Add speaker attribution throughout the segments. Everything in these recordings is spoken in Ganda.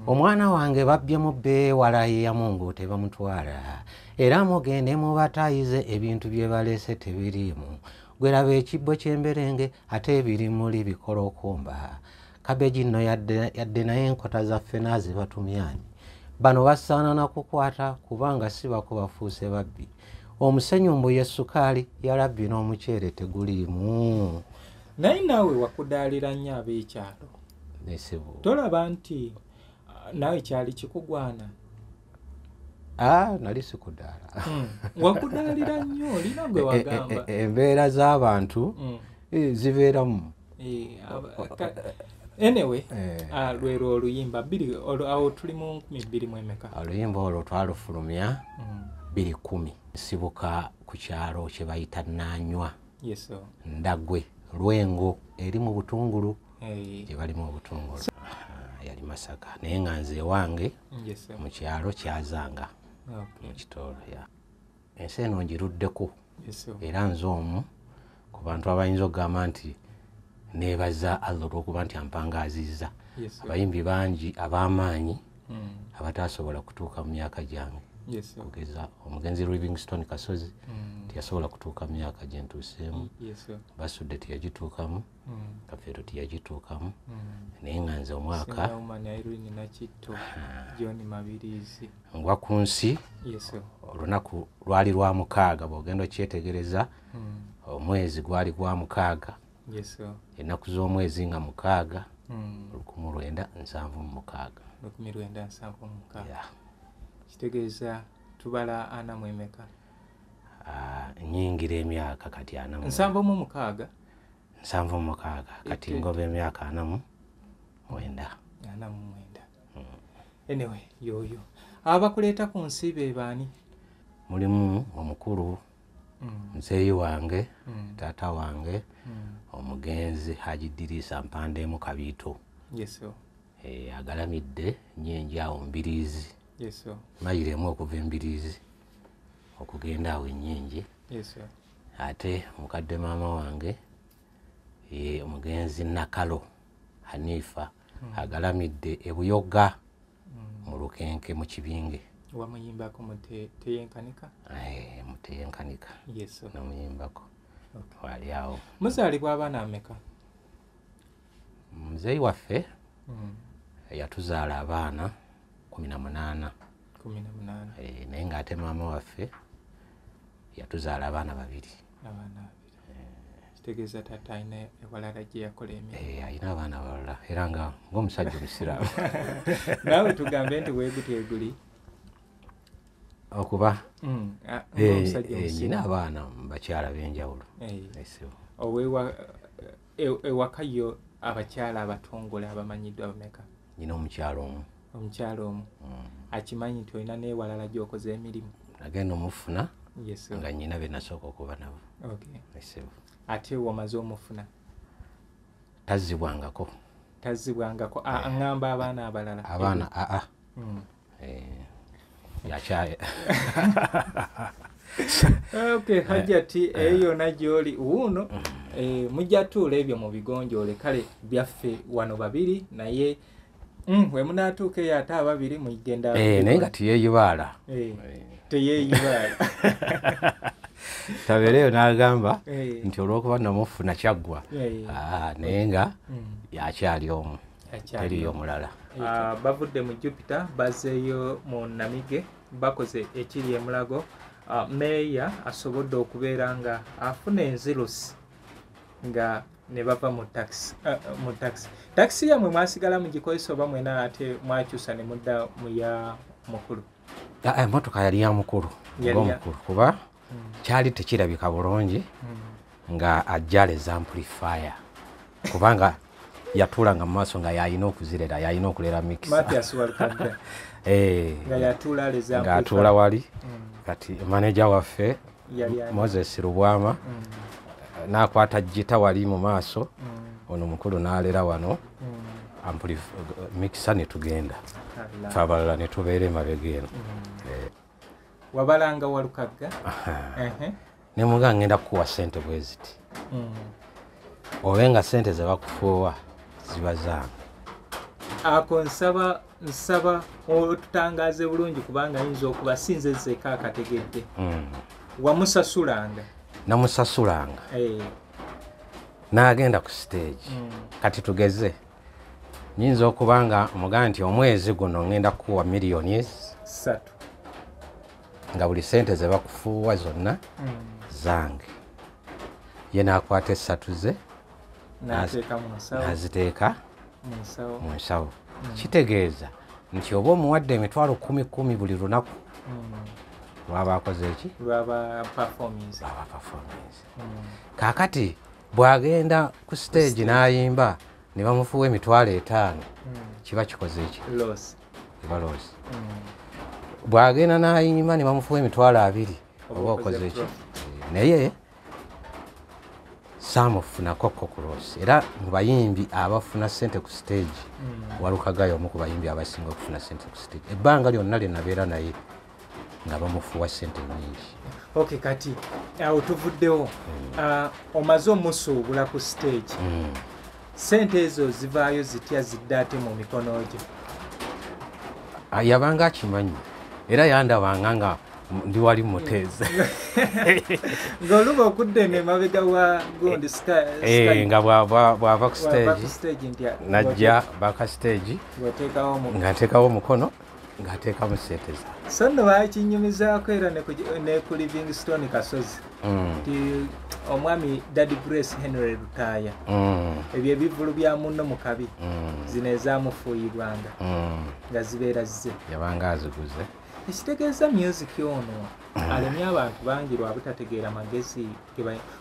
Speaker 1: Omwana wange babbye mu bbeewala yeyamungu tebamutwala, era mugende mubatayize ebintu bye baleese tebiriimu. Gweraba ekibbo ky'emberenge ate ebiri muli bikola okumba. Kabeji nno yadde naye enkota zaffe naazibatumyani. Bano basaana na kukwata kubanga si bako bafuuse babbi. Omusenyu mbu ye sukaali yalabbi n'omuceere teguliimu.
Speaker 2: Naye naawe wakudaalira nnyo ab'ekyalo. Tolaba nti nawe kyali kikugwana?
Speaker 1: Nali sikudaala.
Speaker 2: Wakudaalira nnyo olina gwe wagamba.
Speaker 1: Embeera z'abantu zibeeramu.
Speaker 2: Anyway, lwero oluyimba awo tuli mu 2000.
Speaker 1: Oluyimba olwo twalufulumya 2010. Nsibuka ku kyalo kye bayita Nanywa.
Speaker 2: Yes sir.
Speaker 1: Ndagwe Lwengo eri mu Butungulu. Gye balimu obutungulu. Yali Masaka naye nga nze wange mu kyalo Kyazanga mu Kitoolo. Ensi eno ngiruddeko era nze omu ku bantu abayinza okugamba nti neebaza Allah olw'okuba nti ampangaazizza. Abayimbi bangi ab'amaanyi abataasobola kutuuka mu myaka gyange. Kugeza omugenzi Livingstone Kasozi teyasobola kutuuka mu myaka gye ntuuseemu. Basudde teyagituukamu, Kafeero teyagituukamu, naye nga nze omwaka ngwa ku nsi. Olunaku lwali lwa 6 bw'ogenda okyetegereza, omwezi gwali gwa 6, ennaku z'omwezi nga 6, 1976.
Speaker 2: 1976. Kitegeeza tubala 44?
Speaker 1: Nnyingira emyaka kati 46.
Speaker 2: 76?
Speaker 1: 76 kati ngoba emyaka 49.
Speaker 2: 49. Anyway, yoyo. Abakuleeta ku nsi be baani?
Speaker 1: Mulimu omukulu muzeeyi wange, taata wange, omugenzi Haji Dirisa Mpandemu Kabiito.
Speaker 2: Yes sir.
Speaker 1: Agalamidde Nyenje awo Mbiriizi.
Speaker 2: Yes sir.
Speaker 1: Mayiro emu okuva Embiriizi okugenda awo Ennyenje.
Speaker 2: Yes sir.
Speaker 1: Ate mukadde maama wange ye omugenzi Nakalo Hanifa agalamidde e Buyoga mu Lukenke mu Kibinge.
Speaker 2: Wamuyimbako mu Teyenkanika?
Speaker 1: Mu Teyenkanika.
Speaker 2: Yes sir.
Speaker 1: Namuyimbako. Wali awo.
Speaker 2: Muzaalibwa abaana ameka?
Speaker 1: Muzeeyi waffe yatuzaala abaana 18.
Speaker 2: 18.
Speaker 1: Naye ng'ate maama waffe yatuzaala abaana babiri.
Speaker 2: Abaana babiri. Kitegeeza taata alina ewalala gye yakola emirimu.
Speaker 1: Alina abaana abalala era nga ng'omusajja omusiraamu.
Speaker 2: Naawe tugambe nti weegutyeguli?
Speaker 1: Okuba nnyina abaana mu bakyala b'enjawulo.
Speaker 2: Ewaka yo abakyala abatongole abamanyiddwa bameka?
Speaker 1: Nnyina omukyala omu.
Speaker 2: Omukyala omu. Akimanyi nti olina n'ewalala gy'okoze emirimu?
Speaker 1: Nagenda omufuna nga nnyina be nasooka okuba nabo.
Speaker 2: Ate wamaze omufuna?
Speaker 1: Tazzibwangako.
Speaker 2: Tazzibwangako. Aŋŋamba abaana abalala.
Speaker 1: Abaana aa. Yakyaye.
Speaker 2: Okay, Hajjati eyo yonna gy'oli wuuno mujja tuula ebyo mu bigonjoole. Kale byaffe wano babiri naye we munaatuuka eyo ate ababiri mugenda.
Speaker 1: Naye nga teyeeyibaala.
Speaker 2: Teyeeyibaala.
Speaker 1: Tabeereyo n'agamba nti olw'okuba namufuna kyaggwa, naye nga yakyali omu, teriyo omulala.
Speaker 2: Bavudde mu Jupiter bazzeeyo mu Namige, bakoze ekiri emulago. Meeya asobodde okubeera nga afuna enzirusi nga ne bava mu taxi. Mu taxi. Taxi yammwe mwasigala mugikozesa oba mwena ate mwakyusa ne mudda mu ya mukulu?
Speaker 1: Emmotoka yali ya mukulu, ng'omukulu kuba kyali tekirabika bulungi nga ajja amplifier kubanga yatuulanga mu maaso nga yalina okuzirera, yalina okulera mixer.
Speaker 2: Mathias Walukagga. Nga yatuula aleza
Speaker 1: nga atuula wali. Kati manager waffe Moses Lubwama n'akwata gita wali mu maaso, ono mukulu n'alera wano mixer ne tugenda. Ffe abalala ne tubeera emabega eno.
Speaker 2: Wabalanga Walukagga?
Speaker 1: Ne mugamba ngenda kukuwa ssente bwe ziti. Obe nga ssente ze bakufuuwa ziba zange.
Speaker 2: Ako nsaba otutangaze bulungi kubanga ayinza okuba sinze nzeka akategedde. Wamusasulanga?
Speaker 1: Namusasulanga. N'agenda ku stage. Kati tugeze, nyinza okuba nga omugamba nti omwezi guno ngenda kukuwa miliyoni
Speaker 2: 3,
Speaker 1: nga buli sente ze bakufuuwa zonna zange. Ye n'akwata 3 ze n'aziteeka mu nsawo. Kitegeeza nti oba omuwadde emitwalo 10 buli lunaku lwaba akoze eki?
Speaker 2: Lwaba performance.
Speaker 1: Kaakati bw'agenda ku stage n'ayimba ne bamufuuwa emitwalo 5, kiba kikoze eki?
Speaker 2: Loss.
Speaker 1: Eba loss. Bw'agenda n'ayimba ne bamufuuwa emitwalo 2, oba okoze eki? Naye saamufunako ku loss. Era mu bayimbi abafuna ssente ku stage, Walukagga y'omu ku bayimbi abasinga okufuna ssente ku stage. Ebbanga lyonna lye nabeera naye nga bamufuuwa ssente nnyingi.
Speaker 2: Okay, kati awo tuvuddewo. Omaze omusuubula ku stage. Ssente ezo zivaayo zitya zidda ate mu mikono gye?
Speaker 1: Yabanga akimanyi era yandabanga nga ndi wali muteeze.
Speaker 2: Ng'oluba okudda eno emabega wa gundi
Speaker 1: nga bw'ava ku stage najja baka stage nga nteekawo omukono ng'ateekamu ssente ze.
Speaker 2: So nno baakinyumizaako era ne ku Livingstone Kasozi nti omwami Daddy Grace Henry Lutaaya ebyo ebivvulu bya munno mu kabi zino ezaamufuuyibwanga nga zibeera zze.
Speaker 1: Yabanga aziguze.
Speaker 2: Ekitegeeza music ono alemye abantu bangi lwa butategeera magezi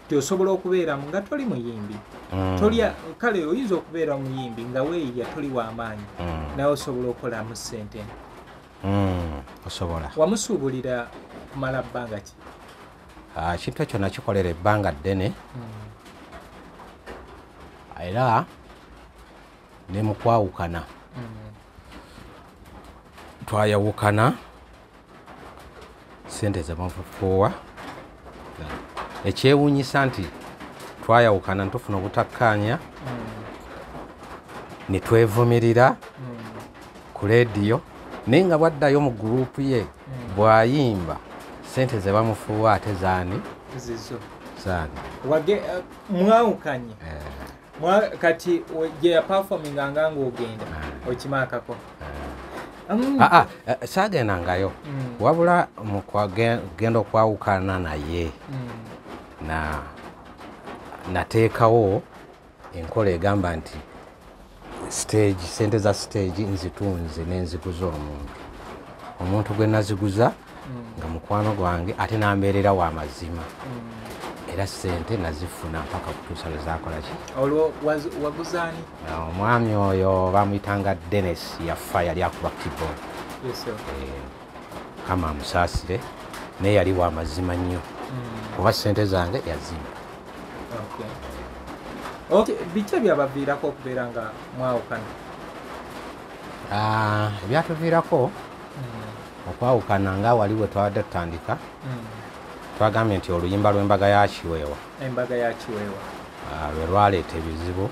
Speaker 2: nti osobola okubeeramu nga toli muyimbi. Kale oyinza okubeera muyimbi nga weeyiya toli w'amaanyi naye osobola okukolamu ssente.
Speaker 1: Osobola.
Speaker 2: Wamusuubulira kumala bbanga ki?
Speaker 1: Ekintu ekyo nakikolera ebbanga ddene era ne mu kwawukana. Twayawukana ssente ze bamufuuwa. Ekyewuunyisa nti twayawukana ne tufuna obutakkaanya ne twevumirira ku leediyo, naye nga bw'addayo mu gurupu ye bw'ayimba ssente ze bamufuuwa ate zaani?
Speaker 2: Zizo.
Speaker 1: Zaani.
Speaker 2: Mwawukanye. Kati gye yaperforminganga ng'ogenda okimaakako?
Speaker 1: Saagendangayo. Wabula mu kugenda okwawukana naye nateekawo enkola egamba nti stage, sente za stage nzitunze n'enziguza omuntu. Omuntu gwe naziguza nga mukwano gwange ate n'ambeerera wa mazima. Era ssente nazifuna mpaka kutuusa lwe zaakola ki.
Speaker 2: Olwo waguzaani?
Speaker 1: Omwami oyo bamuyitanga Dennis, yafa, yali akuba keyboard. Kama amusaasire, naye yali wa mazima nnyo kuba ssente zange yazimba.
Speaker 2: Okay, biki ebyabaviirako okubeera nga mwawukana?
Speaker 1: Ebyatuviirako okwawukana nga wali we twabadde tutandika, twagambye nti oluyimba lw'embaga ya Kiweewa.
Speaker 2: Embaga ya Kiweewa
Speaker 1: lwe lwaleeta ebizibu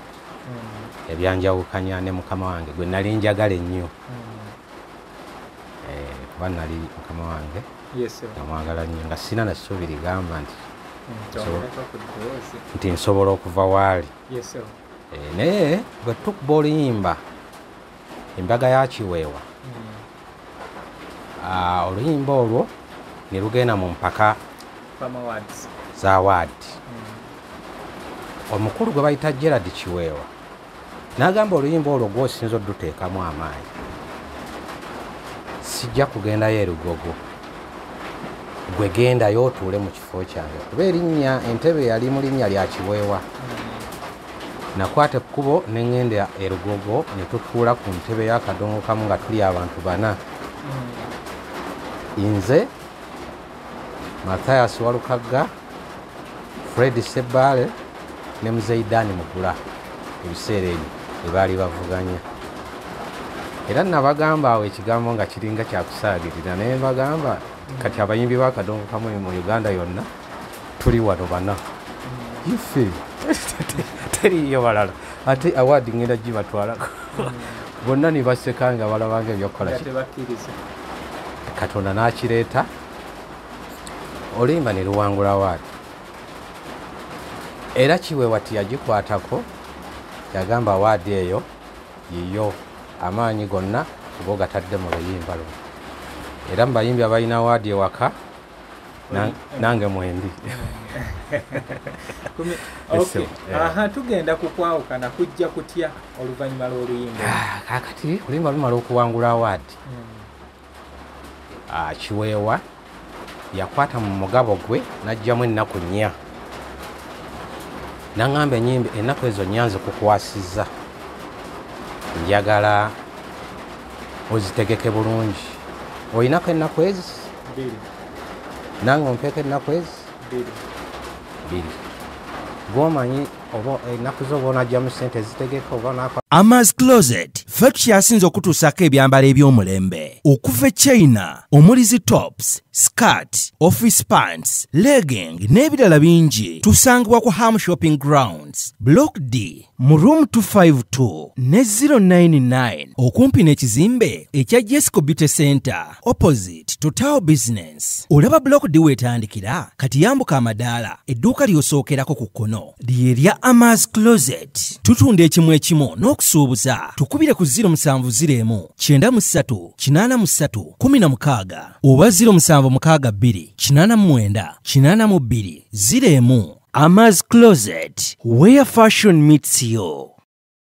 Speaker 1: ebyanjawukanya ne mukama wange gwe nali njagala ennyo. Kuba nali mukama wange nga mwagala nnyo, nga sina na ssuubi ligamba nti nsobola okuva waali. Naye bwe tukuba oluyimba embaga ya Kiweewa, oluyimba olwo ne lugenda mu mpaka za waadi. Omukulu gwe bayita Gerard Kiweewa n'agamba oluyimba olwo gw'osinza odduteekamu amaanyi, sijja kugendayo e Lugogo, gwe gendayo otuule mu kifo kyange, kuba erinnya entebe yali mu linnya lya Kiweewa. Nakwata ekkubo ne ŋŋenda e Lugogo ne tutuula ku ntebe y'akadongo kamu nga tuli abantu 4. Nze, Mathias Walukagga, Fred Sebale ne Muzeeyi Dan Mugula ebiseera ebyo bwe baali bavuganya. Era nabagamba awo ekigambo nga kiringa kyakusaagirira, naye mbagamba kati abayimbi b'akadongo kamu mu Uganda yonna tuli wano 4. Ife teriiyo balala, ate awaadi ngenda gibatwalako. Bonna ne baseka nga balabanga ebyokukola
Speaker 2: Nga
Speaker 1: ki.
Speaker 2: Tebakkiriza.
Speaker 1: Katonda n'akireeta, oluyimba ne luwangula award. Era Kiweewa tiyagikwatako, yagamba award eyo yiyo, amaanyi gonna kuba ogatadde mu luyimba luno. Era mu bayimbi abalina award ewaka, nange mwendi.
Speaker 2: Okay. Aha, tugenda kukwawukana kujja kutya oluvannyuma lw'oluyimba?
Speaker 1: Ah, kaakati oluyimba lumala okuwangula award, Kiweewa yakwata mu mugabo gwe n'ajjamu ennaku 4, n'aŋŋamba, "Enyimba ennaku ezo 4 nzikukwasizza, njagala ozitegeke bulungi. Olinako ennaku ezi?"
Speaker 2: 2.
Speaker 1: "Nange ompeeko ennaku ezi?"
Speaker 2: 2.
Speaker 1: 2. Gwomanyi oba ennaku zo oba onajjamu sente zitegeka oba onakola.
Speaker 3: Amas Closet ffe tukyasinze okutuusaako ebyambalo eby'omulembe okuva e China, omuli zi tops, skirt, office pants, legging n'ebirala bingi. Tusangibwa ku Ham Shopping Grounds, Block D, mu room 252 ne 099, okumpi n'ekizimbe ekya Jesco Beauty Center, opposite Total Business. Olaba Block D weetandikira, kati yambuka amadaala, edduuka ly'osookerako ku kkono lye lya Amas Closet. Tutunda ekimu ekimu n'okusuubuza. Tukubire ku 0701 93 83 16 oba 0762 89 82 01. Amas Closet, where fashion meets you.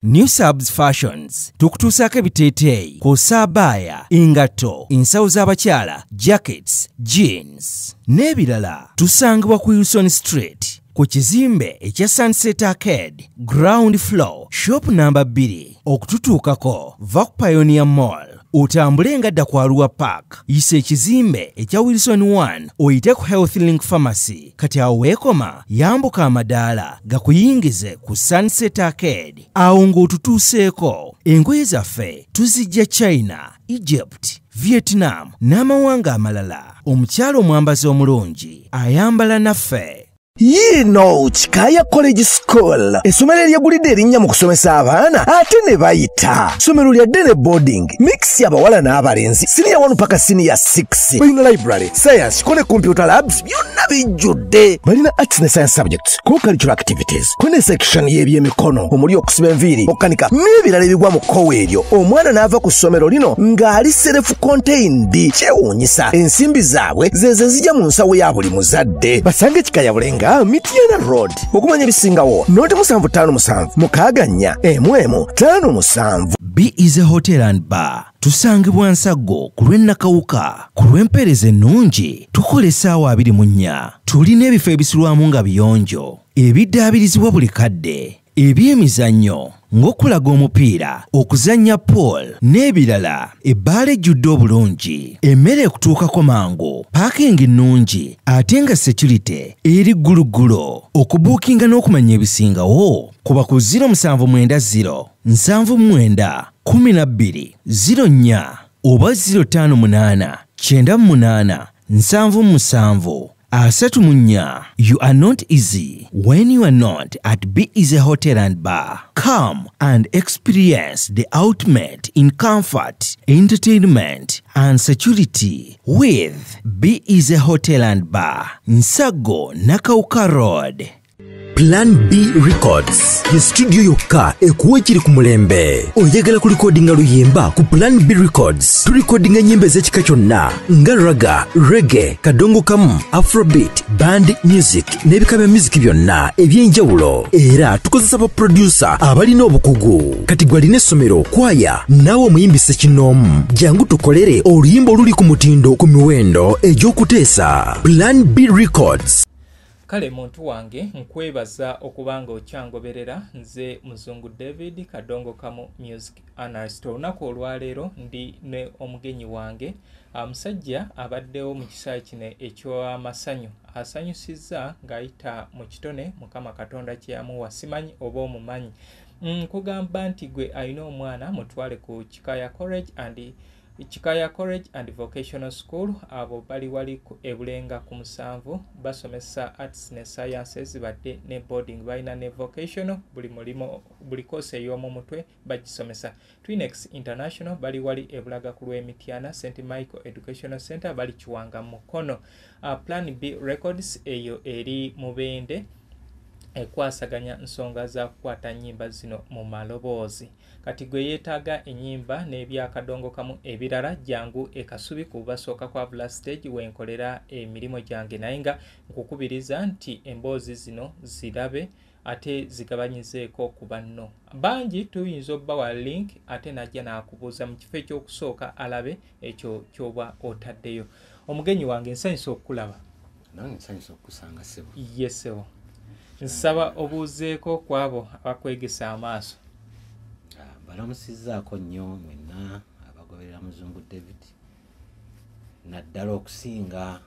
Speaker 3: New Subs Fashions tukutuusaako ebiteeteeyi kw'ossa abaaya, engatto, ensawo z'abakyala, jackets, jeans n'ebirala. Tusangibwa ku Wilson Street, ku kizimbe ekya Sunset Arcade, ground floor, shop namba 2. Okututuukako, va ku Pioneer Mall, otambule nga dda ku Arua Park, yisa ekizimbe ekya Wilson 1, oyite ku Health Link Pharmacy. Kati awo weekoma, yambuka amadaala gakuyingize ku Sunset Arcade, awo ng'otutuuseeko. Engoye zaffe tuzijja China, Egypt, Vietnam n'amawanga amalala. Omukyala omwambazi omulungi ayambala naffe.
Speaker 4: Yiino Kikaaya College School, essomero eryegulidde erinnya mu kusomesa abaana ate ne bayita. Ssomero lya day ne boarding mix, abawala n'abalenzi, siniya 1 paka siniya 6. Balina library, science ko ne computer labs, byonna bijjudde. Balina arts ne science subjects, co-curricular activities, ko ne section y'ebyemikono omuli okusiba enviiri, okukanika n'ebirala ebigwa mu kkowa eryo. Omwana n'ava ku ssomero lino ng'ali self contained. Kyewuunyisa, ensimbi zaabwe zeze zijja mu nsawo ya buli muzadde. Basange Kikaya Bulenga, Mityana Road. Okumanya ebisingawo, noti 757 64 11 57.
Speaker 3: B is a Hotel and Bar. Tusangibwa Nsaggo ku lw'e Nakawuka. Ku lw'empeereza ennungi, tukola essaawa 24. Tulina ebifo ebisulwamu nga biyonjo, ebiddaabirizibwa buli kadde, ebyemizannyo ng'okulaga omupiira, okuzannya pool n'ebirala. Ebbaala ejjudde obulungi, emmere ekutuukako mangu, parking nnungi ate nga security eri gguluggulo. Okubuukinga n'okumanya ebisingawo, kuba ku 0790 79 12 04 oba 058 98 77 34. You are not easy when you are not at Be Easy Hotel and Bar. Come and experience the ultimate in comfort, entertainment, and security with Be Easy Hotel and Bar, Nsago, Nakawuka Road.
Speaker 4: Plan B Records ye studio yokka ekuwa ekiri ku mulembe. Oyagala kulikodinga luyimba? Ku Plan B Records tulikodinga ennyimba ez'ekika kyonna nga ragga, reggae, kadongo kamu, afrobeat, band music n'ebika bya music byonna eby'enjawulo. Era tukozesa baproducer abalina obukugu. Kati gwe alina essomero, kwaya, naawe omuyimbi ssekinnoomu, jangu tukolere oluyimba oluli ku mutindo ku miwendo egy'okuteesa. Plan B Records.
Speaker 2: Kale muntu wange, nkwebaza okuba nga okyangoberera. Nze Muzungu David Kadongo Kamu, music analyst. Olunaku olwaleero ndi ne omugenyi wange, omusajja abaddewo mu kisaawe kino eky'amasanyu, asanyusizza ng'ayita mu kitone Mukama Katonda kye yamuwa. Simanyi oba omumanyi. Nkugamba nti gwe alina omwana, mutwale ku Kikaya College and Kikaya College and Vocational School abo bali wali ebulenga ku 7 basomesa arts ne sciences badde ne boarding balina ne vocational buli mulimo buli course ey'omu mutwe bagisomesa. Twinex International bali wali ebulaga ku lw'Emityana. St Michael Educational Center bali Kiwanga Mukono. Plan B Records eyo eri Mubende ekwasaganya nsonga za kukwata nnyimba zino mu maloboozi. Kati gwe yeetaaga ennyimba n'ebyakadongo kamu ebirala jangu ekasubi ku basooka kwa Vula stage wenkolera emirimu gyange, naye nga nkukubiriza nti emboozi zino zirabe ate zigabanyizeeko ku banno. Bangi tuyinza obbawa link ate najja n'akubuuza mu kifo ekyokusooka alabe ekyo ky'oba otaddeyo. Omugenyi wange nsanyusa okukulaba.
Speaker 1: Nange nsanyusa okukusanga ssebo.
Speaker 2: Ye ssebo. Nsaba obuuzeeko ku abo abakwegesa amaaso.
Speaker 1: Balamusizzaako nnyo mwenna abagoberera Muzungu David, naddala okusinga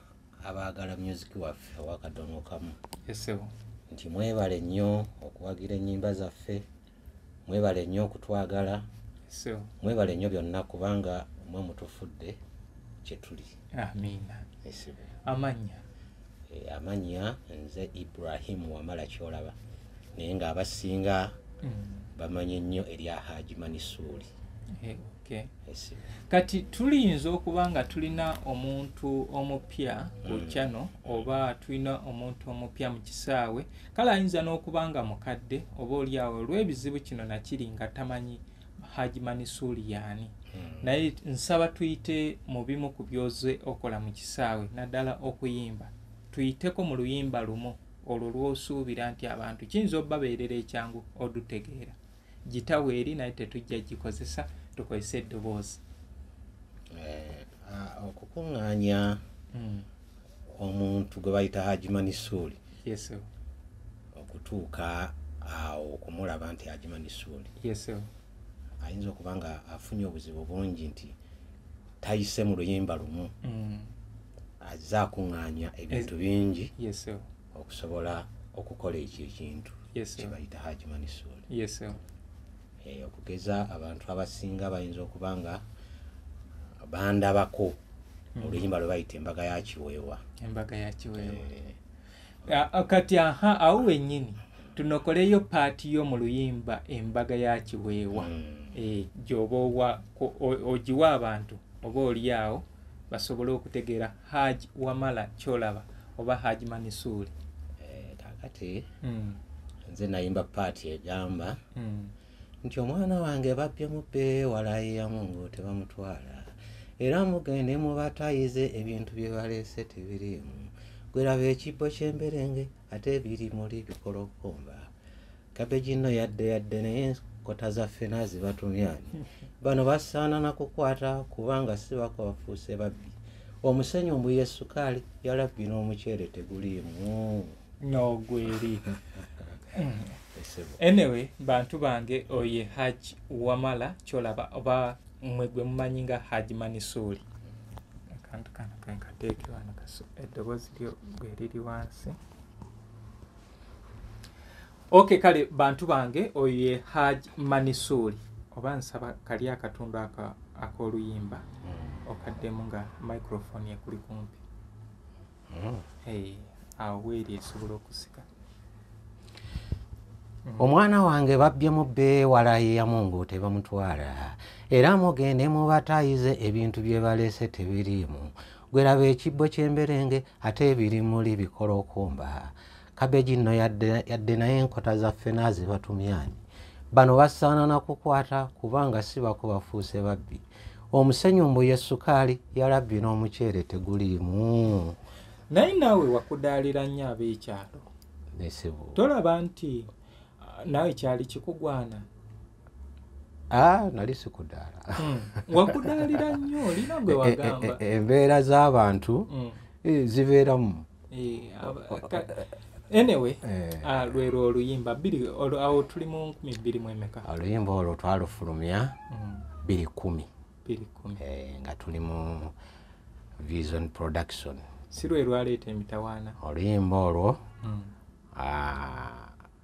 Speaker 1: abaagala music waffe owakadongo kamu.
Speaker 2: Ssebo.
Speaker 1: Nti mwebale nnyo okuwagira ennyimba zaffe, mwebale nnyo okutwagala, mwebale nnyo byonna kubanga mwe mutufudde kye tuli.
Speaker 2: Amiina. Amannya?
Speaker 1: Amannya nze Ibrahim Wamala Kyolaba, naye ng'abasinga bamanyi nnyo erya Haji Manisuuli.
Speaker 2: Okay. Kati tuliyinza okuba nga tulina omuntu omupya ku channel oba tulina omuntu omupya mu kisaawe, kale ayinza n'okuba nga mukadde oba oli awo olw'ebizibu kino nakiri nga tamanyi Haji Manisuuli yaani. Naye nsaba tuyite mu bimu ku by'ozze okola mu kisaawe naddala okuyimba, tuyiteko mu luyimba lumu olwo lw'osuubira nti abantu kiyinza obbabeerera ekyangu odutegeera. Gitawo eri naye tetujja gikozesa, tukozese eddoboozi.
Speaker 1: Okukuŋŋaanya omuntu gwe bayita Haji Manisuuli okutuuka awo okumulaba nti Haji Manisuuli ayinza okuba nga afunye obuzibu bungi nti tayise mu luyimba lumu, azze akuŋŋaanya ebintu bingi okusobola okukola ekyo ekintu kye bayita Haji Manisuuli. Okugeza abantu abasinga bayinza okuba nga bandabako mu luyimba lwe bayita Embaga ya Kiweewa.
Speaker 2: Embaga ya Kiweewa. Kati aha awo wennyini tunokoleyo paati yo mu luyimba Embaga ya Kiweewa gy'oba ogiwa abantu oba oli awo basobole okutegeera Haji Wamala Kyolaba oba Haji Manisuuli.
Speaker 1: Kaakati nze nayimba paati egamba nti omwana wange babbye mubbe walayi ya Mungu tebamutwala, era mugende mubatayize ebintu bye baleese tebiriimu, gweraba ekibbo ky'emberenge ate biri muli bikolokomba, kabeji nno yadde yadde naye enkota zaffe naazibatumyani, bano basaana na kukwata kubanga si bako bafuuse babbi, omusenyu mbuye sukaali yalabbi n'omuceere teguliimu.
Speaker 2: N'ogweri. Anyway, bantu bange oye Haji Wamala Kyolaba oba mwe gwe mumanyi nga Haji Manisuuli. Akantu kano kenkateeke wano kaso eddoboozi lyo gwe liri wansi. Okay, kale bantu bange oye Haji Manisuuli oba nsaba kali akatundu ak'oluyimba okaddemu nga microphone ekuli kumpi. Awo weeri esobola okusika.
Speaker 1: Omwana wange babbye mubbe walayi ya Mungu tebamutwala, era mugende mubatayize ebintu bye baleese tebiriimu, gweraba ekibbo ky'emberenge ate ebiri muli bikolokomba, kabeji nno yadde naye enkota zaffe naazibatumyani, bano basaana na kukwata kubanga si bako bafuuse babbi, omusenyu mbuye sukaali yalabbi n'omuceere teguliimu.
Speaker 2: Naye naawe wakudaalira nnyo ab'ekyalo. Tolaba nti nawe kyali kikugwana?
Speaker 1: Nali sikudaala.
Speaker 2: Wakudaalira nnyo olina gwe wagamba.
Speaker 1: Embeera z'abantu zibeeramu.
Speaker 2: Anyway, lwero oluyimba awo tuli mu 2000.
Speaker 1: Oluyimba olwo twalufulumya 2010. Nga tuli mu Vision Production.
Speaker 2: Si lwe lwaleeta emitawaana?
Speaker 1: Oluyimba olwo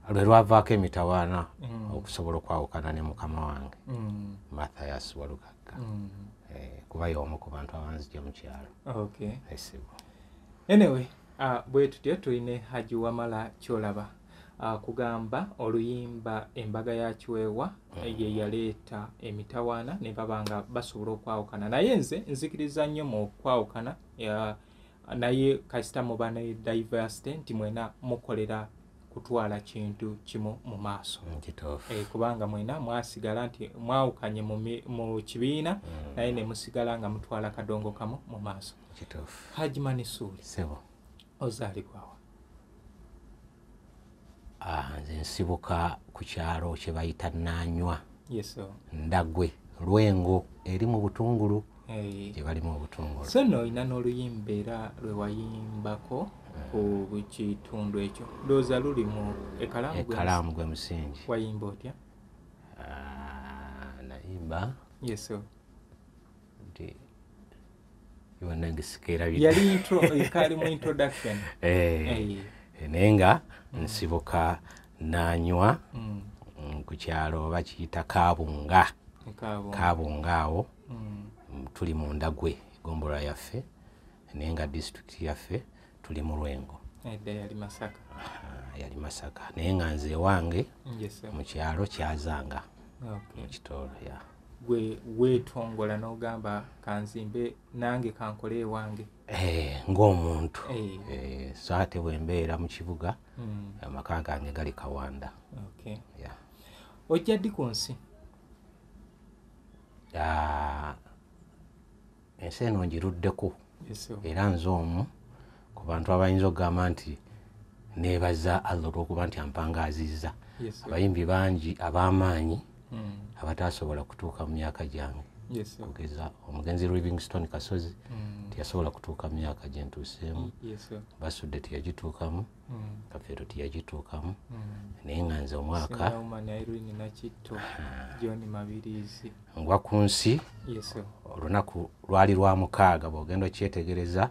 Speaker 1: lwe lwavaako emitawaana okusobola okwawukana ne mukama wange Mathias Walukagga. Kuba y'omu ku bantu abanzija mu kyalo.
Speaker 2: Okay.
Speaker 1: Esibu.
Speaker 2: Anyway, bwe tutyo tulina Haji Wamala Kyolaba kugamba oluyimba embaga ya Kiweewa ye yaleeta emitawaana ne baba nga basobola okwawukana, naye nze nzikiriza nnyo mu kwawukana, naye kasita muba ne diversity nti mwena mukolera kutwala kintu kimu mu maaso. Kubanga mwena mwasigala nti mwawukanye mu kibiina, naye ne musigala nga mutwala kadongo kamu mu maaso. Haji Manisuri,
Speaker 1: Sebo,
Speaker 2: ozaalibwawa?
Speaker 1: Nze nsibuka ku kyalo kye bayita Nanywa.
Speaker 2: Yes, sir.
Speaker 1: Ndagwe, Lwengo, eri mu Butungulu. Gye balimu obutungulu.
Speaker 2: So nno olina n'oluyimba era lwe wayimbako ku kitundu ekyo, ndowooza luli mu
Speaker 1: Ekalaamu gwe musingi.
Speaker 2: Wayimba otya?
Speaker 1: Nayimba.
Speaker 2: Yes, sir.
Speaker 1: Nti yonna sikeerabidde.
Speaker 2: Yali intro, ekaali mu introduction.
Speaker 1: Naye nga nsibuka Nanywa ku kyalo bakiyita Kabunga. Kabunga awo tuli mu Ndagwe, eggombolola yaffe, naye nga disitulikiti yaffe tuli mu Lwengo.
Speaker 2: Edda yali Masaka.
Speaker 1: Yali Masaka, naye nga nze ewange mu kyalo Kyazanga mu Kitoolo.
Speaker 2: Gwe weetongola n'ogamba kanzimbe nange kankole ewange
Speaker 1: ng'omuntu. So ate bwe mbeera mu kibuga, amaka gange gali Kawanda.
Speaker 2: Ojja ddi ku nsi?
Speaker 1: Ensi eno ngiruddeko, era nze omu ku bantu abayinza okugamba nti neebaza Allah olw'okuba nti ampangaazizza. Abayimbi bangi ab'amaanyi abatasobola kutuuka mu myaka gyange. Kugeza omugenzi Livingstone Kasozi teyasobola kutuuka mu myaka gye ntuuseemu, Basudde teyagituukamu, Kafeero teyagituukamu, naye nga nze omwaka ngwa ku nsi olunaku lwali lwa 6, bw'ogenda okyetegereza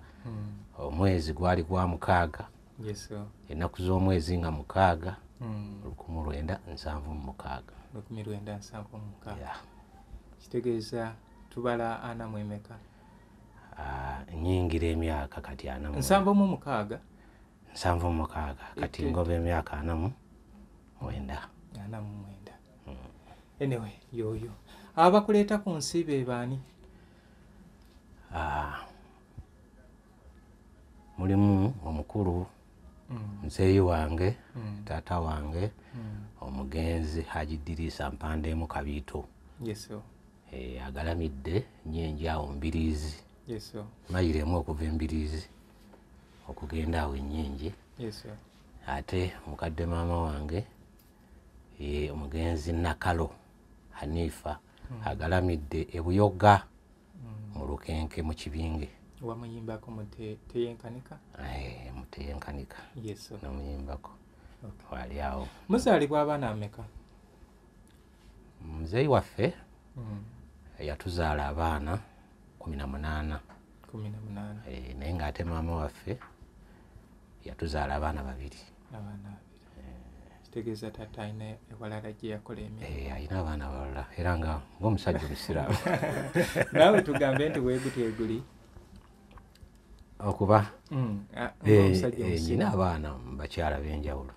Speaker 1: omwezi gwali gwa 6, ennaku z'omwezi nga 6, 1976.
Speaker 2: 1976. Kitegeeza tubala ana mu emeka?
Speaker 1: Nnyingira emyaka kati 46.
Speaker 2: 76?
Speaker 1: 76, kati ngoba emyaka 49.
Speaker 2: 49. Anyway, yoyo abakuleeta ku nsi be baani?
Speaker 1: Mulimu omukulu muzeeyi wange, taata wange, omugenzi Haji Dirisa Mpandemu Kabiito.
Speaker 2: Yes, sir.
Speaker 1: Agalamidde Nyenje awo Mbiriizi.
Speaker 2: Yes, sir.
Speaker 1: Mayiro emu okuva Embiriizi okugenda awo Ennyenje.
Speaker 2: Yes, sir.
Speaker 1: Ate mukadde maama wange ye omugenzi Nakalo Hanifa, agalamidde e Buyoga mu Lukenke mu Kibinge.
Speaker 2: Wamuyimbako mu Teyenkanika?
Speaker 1: Mu Teyenkanika.
Speaker 2: Yes, sir.
Speaker 1: Namuyimbako. Wali awo.
Speaker 2: Muzaalibwa abaana ameka?
Speaker 1: Muzeeyi waffe yatuzaala abaana 18.
Speaker 2: 18.
Speaker 1: Naye ng'ate maama waffe yatuzaala abaana 2.
Speaker 2: Abaana 2. Kitegeeza taata alina ewalala gye yakola emirimu.
Speaker 1: Alina abaana abalala, era nga ng'omusajja omusiraamu.
Speaker 2: Naawe tugambe nti weegutyeguli.
Speaker 1: Okuba nnyina abaana mu bakyala b'enjawulo.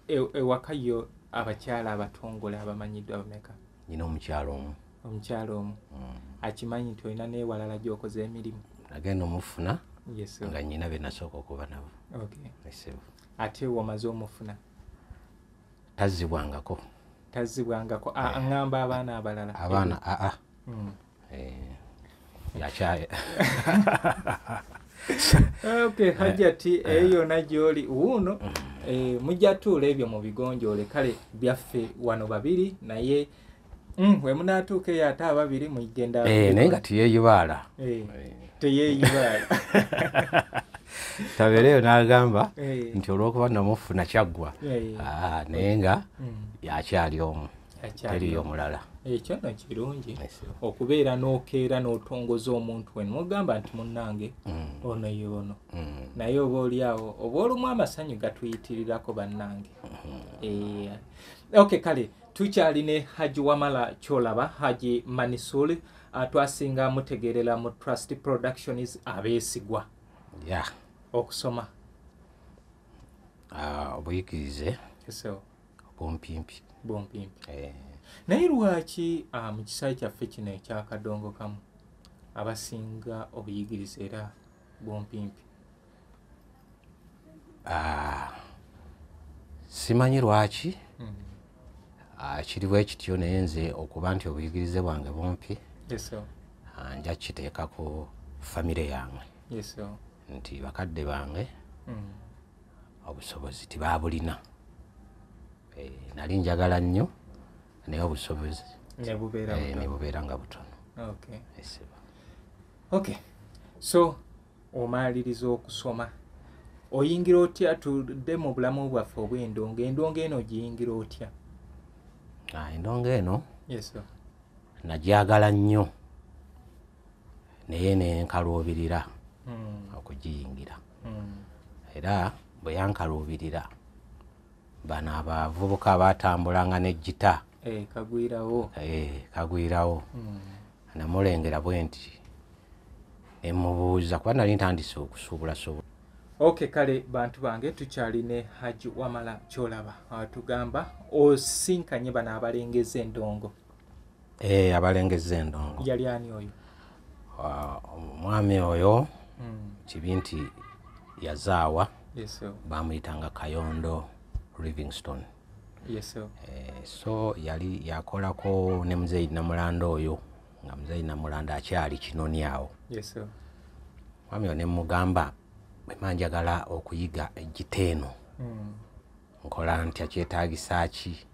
Speaker 2: Ewaka yo abakyala abatongole abamanyiddwa bameka?
Speaker 1: Nnyina omukyala omu.
Speaker 2: Omukyala omu. Akimanyi nti olina n'ewalala gy'okoze emirimu?
Speaker 1: Nagenda omufuna nga nnyina be nasooka okuba nabo.
Speaker 2: Ate wamaze omufuna?
Speaker 1: Tazzibwangako.
Speaker 2: Tazzibwangako. Aŋŋamba abaana abalala.
Speaker 1: Abaana aa. Yakyaye.
Speaker 2: Okay, Hajjati eyo yonna gy'oli wuuno, mujja tuula ebyo mu bigonjoole, kale byaffe wano 2, naye we munaatuuka eyo ate ababiri mugenda.
Speaker 1: Naye nga teyeeyibaala.
Speaker 2: Teyeeyibaala.
Speaker 1: Tabeereyo n'agamba nti olw'okuba namufuna kyaggwa, naye nga yakyali omu, teriyo mulala.
Speaker 2: Ekyo nno kirungi okubeera n'okeera n'otongoza omuntu we mugamba nti munnange ono y'ono, naye oba oli awo oba olumu amasanyu gatuyitirirako bannange. Okay, kale Tukyali ne Haji Wamala Kyolaba, Haji Manisuli, twasinga mutegeerera mu Trust Productions abeesigwa.
Speaker 1: Yeah.
Speaker 2: Okusoma.
Speaker 1: Obuyigirize.
Speaker 2: Yes, sir.
Speaker 1: Bumpimpi.
Speaker 2: Bumpimpi. Naye lwaki mu kisaawe kyaffe kino ekyakadongo kamu abasinga obuyigirize era bumpimpi?
Speaker 1: Simanyi lwaki. Kiri bwe kityo, naye nze okuba nti obuyigirize bwange bumpi.
Speaker 2: Yes, sir.
Speaker 1: Nja kiteeka ku famire yange.
Speaker 2: Yes, sir.
Speaker 1: Nti bakadde bange obusobozi tibabulina. Nali njagala nnyo naye obusobozi ne bubeera nga butono.
Speaker 2: Okay.
Speaker 1: Yes, sir.
Speaker 2: Okay. So omaliriza okusoma, oyingira otya tudde mu bulamu bwaffe obw'endongo? Endongo eno ogiyingira otya?
Speaker 1: Endongo eno
Speaker 2: Yes, sir.
Speaker 1: nagyagala nnyo naye nenkaluubirira okugiyingira. Era bwe yankaluubirira, bano abavubuka baatambulanga ne gita
Speaker 2: kagwirawo.
Speaker 1: Kagwirawo. Namulengera bwe nti ne mubuuza, kuba nali ntandise okusuubulasuubula.
Speaker 2: Okay, kale bantu bange, tukyali ne Haji Wamala Kyolaba. Tugamba osinkanye bano abalengeza endongo.
Speaker 1: Abalengeza endongo.
Speaker 2: Yali ani oyo?
Speaker 1: Omwami oyo kibi nti yazaawa.
Speaker 2: Yes, sir.
Speaker 1: Bamuyitanga Kayondo Livingstone.
Speaker 2: Yes, sir.
Speaker 1: So yali yakolako ne Muzeeyi Namulanda oyo, nga Muzeeyi Namulanda akyali Kinoni awo.
Speaker 2: Yes, sir.
Speaker 1: Mwami oyo ne mugamba, bwe njagala okuyiga egita eno, nkola ntya, kyetaagisa ki?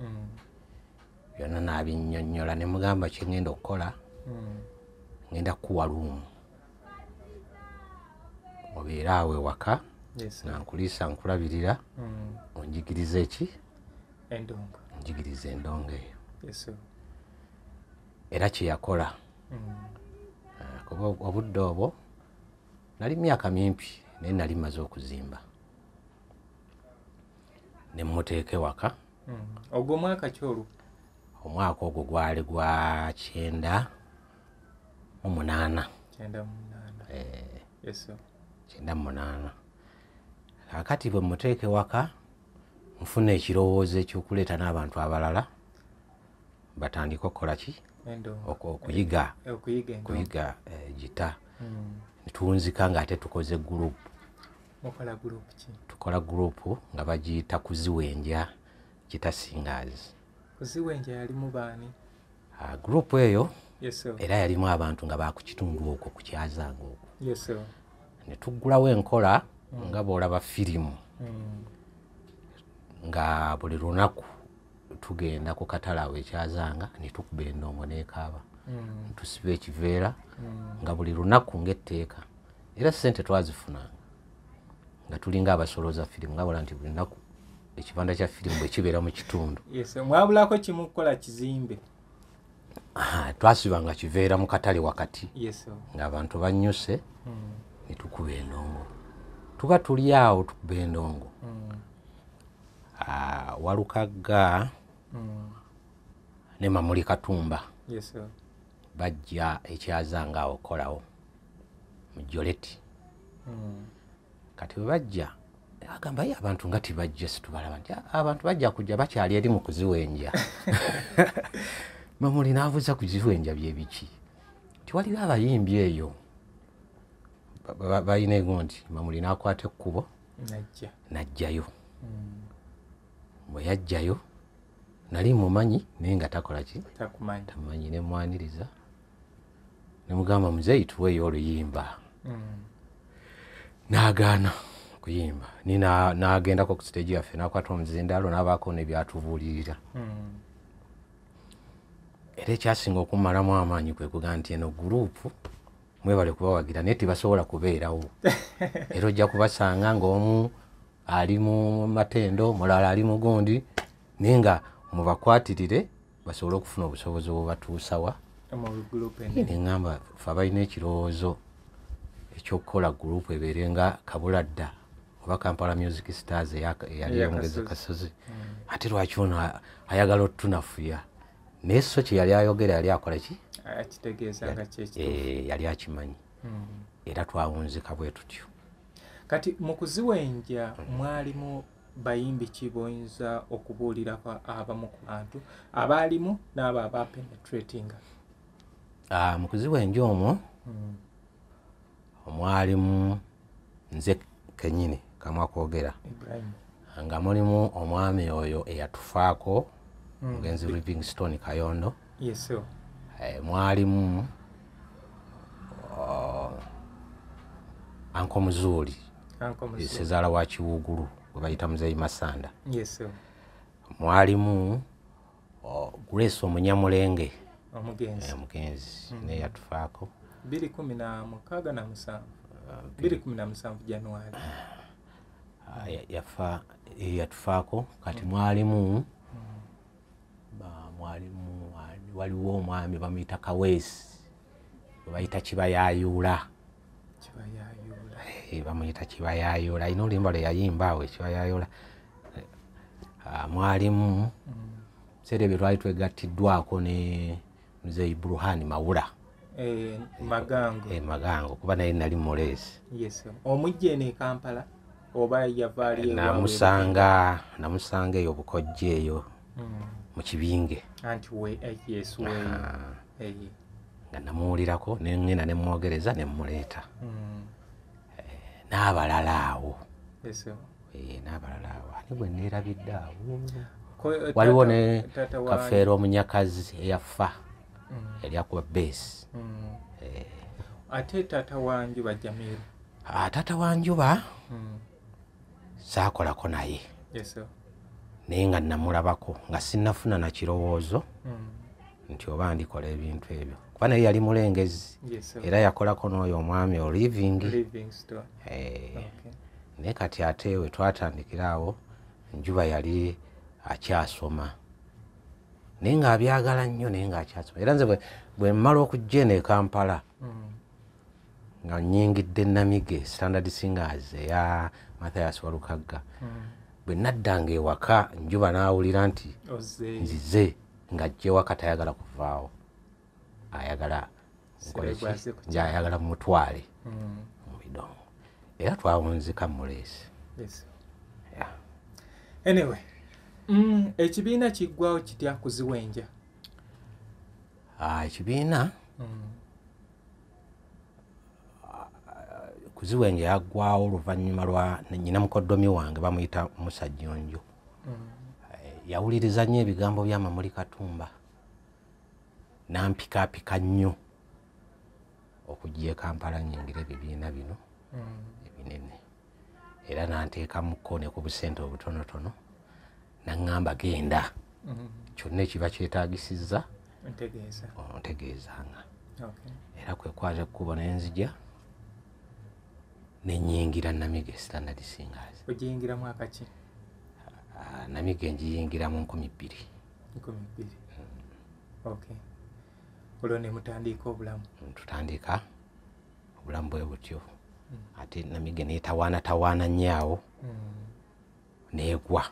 Speaker 1: Byonna n'abinnyonnyola. Ne mugamba kye ŋŋenda okukola, ŋŋenda kukuwa luumu obeere awo ewaka, nga nkuliisa nkulabirira, onjigirize ki?
Speaker 2: Endongo.
Speaker 1: Onjigirize endongo eyo.
Speaker 2: Yes, sir.
Speaker 1: Era kye yakola. Kuba obudde obwo nali myaka mimpi, naye nali mmaze okuzimba. Ne mmuteeka ewaka.
Speaker 2: Ogwo mwaka ki olwo?
Speaker 1: Omwaka ogwo gwali gwa 98.
Speaker 2: 98. Yes, sir.
Speaker 1: 98. Kaakati bwe mmuteeka ewaka, nfuna ekirowoozo eky'okuleeta n'abantu abalala batandike okukola ki? Okuyiga. Okuyiga gita. Ne tuwunzika ng'ate tukoze gurupu.
Speaker 2: Mukola gurupu ki?
Speaker 1: Tukola gurupu nga bagiyita Kuziwenja Gita Singers.
Speaker 2: Kuziwenja yalimu baani?
Speaker 1: Gurupu eyo
Speaker 2: Yes, sir.
Speaker 1: era yalimu abantu nga bakukitundu okwo, ku Kyazanga okwo.
Speaker 2: Yes, sir.
Speaker 1: Ne tuggulawo enkola nga bw'olaba firimu, nga buli lunaku tugenda ku katale awo ekyazanga ne tukuba endongo n'ekaaba, tusiba ekiveera nga buli lunaku ng'etteeka. Era ssente twazifunanga nga tulinga abasolooza firimu, nga bola nti buli lunaku ekibanda kya firimu bwe kibeera mu kitundu.
Speaker 2: Yes, mwabulako kimu kukola kizimbe.
Speaker 1: Twasibanga kiveera mu katale wakati.
Speaker 2: Yes, sir.
Speaker 1: Ng'abantu bannyuse ne tukuba endongo. Tuba tuli awo tukuba endongo. Walukagga ne Mamuli Katumba.
Speaker 2: Yes, sir.
Speaker 1: Bajja ekyazanga awo okukolawo mu Joleti. Kati bwe bajja agamba, ye abantu nga tibajja, situbalaba nti abantu bajja kujja, bakyali eri mu kuziwenja. Mamuli n'abuuza kuziwenja bye biki? Nti waliwo abayimbi eyo balina egundi. Mamuli n'akwata ekkubo n'ajjayo. Bwe yajjayo nali mumanyi naye nga takola ki? Tamanyi. Ne mwaniriza ne mugamba, muzeeyi tuweeyo oluyimba. N'agaana okuyimba. Ni n'agendako ku stage yaffe n'akwata omuzindaalo n'abaako ne byatubuulirira. Era ekyasinga okumalamu amaanyi kwe kugamba nti eno gurupu mwebale kubawagira, naye tebasobola kubeerawo. Era ojja kubasanga ng'omu ali mu Matendo, mulala ali mu gundi, naye nga mubakwatirire basobole okufuna obusobozi obubatuusa wa. Ne ŋŋamba ffe abalina ekirowoozo ekyokukola gurupu ebeere nga Kabuladda oba Kampala Music Stars eyali eyongeza Kasozi. Ate lwaki ono ayagala otunafuya? Naye so kye yali ayogera yali akola ki?
Speaker 2: Akitegeeza nga kyekituufu.
Speaker 1: Yali akimanyi. Era twawunzika bwe tutyo.
Speaker 2: Kati mu kuziwenja mwalimu bayimbi ki b'oyinza okubuulirako abamu ku bantu abaalimu n'abo abapenetratinga?
Speaker 1: Mu kuziwenja omwo omwalimu nze kennyini kamwa kwogera, nga mulimu omwami oyo eyatufaako, omugenzi Livingstone Kayondo.
Speaker 2: Yes, sir.
Speaker 1: Mwalimu Anko Muzuuli, sezaala wa Kiwugulu gwe bayita Muzeeyi Masanda.
Speaker 2: Yes, sir.
Speaker 1: Mwalimu Grace Omunyamulenge,
Speaker 2: omugenzi
Speaker 1: naye yatufaako
Speaker 2: 2016 na 7 2017 Januari
Speaker 1: yafa, yatufaako. Kati mwalimu waliwo omwami bamuyita Kaweesi, bayita Kibayayuula. Bamuyita Kibayayuula, alina oluyimba lwe yayimba awo Kibayayuula. Mwalimu biseera ebyo twali twegattiddwako ne Muzeeyi Burhani Mawula
Speaker 2: Magango.
Speaker 1: Magango, kuba naye nali muleesi.
Speaker 2: Yes, omujja eno e Kampala oba yava ali?
Speaker 1: Namusanga eyo Bukojja eyo mu Kibinge.
Speaker 2: Anti we yes we
Speaker 1: nga namuwulirako ne ŋŋenda ne mwogereza ne mmuleeta. N'abalala awo.
Speaker 2: Yes.
Speaker 1: N'abalala awo. Ani gwe neerabidde awo? Waliwo ne Kafeero Omunyakazi eyafa, yali akuba bass.
Speaker 2: Ate taata wa Njuba Jamiru?
Speaker 1: Taata wa Njuba saakolako naye.
Speaker 2: Yes, sir.
Speaker 1: Naye nga namulabako nga sinnafuna na kirowoozo nti oba ndikola ebintu ebyo, kuba naye yali mulengezi. Era yakolako n'oyo omwami o
Speaker 2: Livingstone.
Speaker 1: Naye kati ate we twatandikira awo Njuba yali akyasoma, naye ng'abyagala nnyo, naye ng'akyasoma. Era nze bwe mmala okujja eno e Kampala nga nnyingidde Namige Standard Singers eya Mathias Walukagga, bwe naddanga ewaka Njuba n'awulira nti nzize, ng'ajja ewaka tayagala kuvaawo, ayagala ayagala mutwale mu bidongo. Era twawunzika muleesi.
Speaker 2: Anyway, ekibiina kiggwawo kitya kuziwenja?
Speaker 1: Ekibiina kuziwenja yaggwawo oluvannyuma lwa nnyina mukoddomi wange bamuyita Musa Jjonjo. Yawuliriza nnyo ebigambo bya Mamuli Katumba, n'ampikaapika nnyo okujja e Kampala nnyingire ebibiina bino ebinene. Era n'anteekamukko ne ku busente obutonotono, n'aŋŋamba genda, kyonna ekiba kyetaagisizza ontegeezanga. Era kwe kwata ekkubo ne nzija ne nnyingira Namige Standard Singers.
Speaker 2: Ogiyingira mwaka ki?
Speaker 1: Namige ngiyingira mu 2000.
Speaker 2: 2000. Okay. Olwo ne mutandika obulamu?
Speaker 1: Tutandika obulamu bwe butyo. Ate Namige neetawaana nnyo awo, neegwa,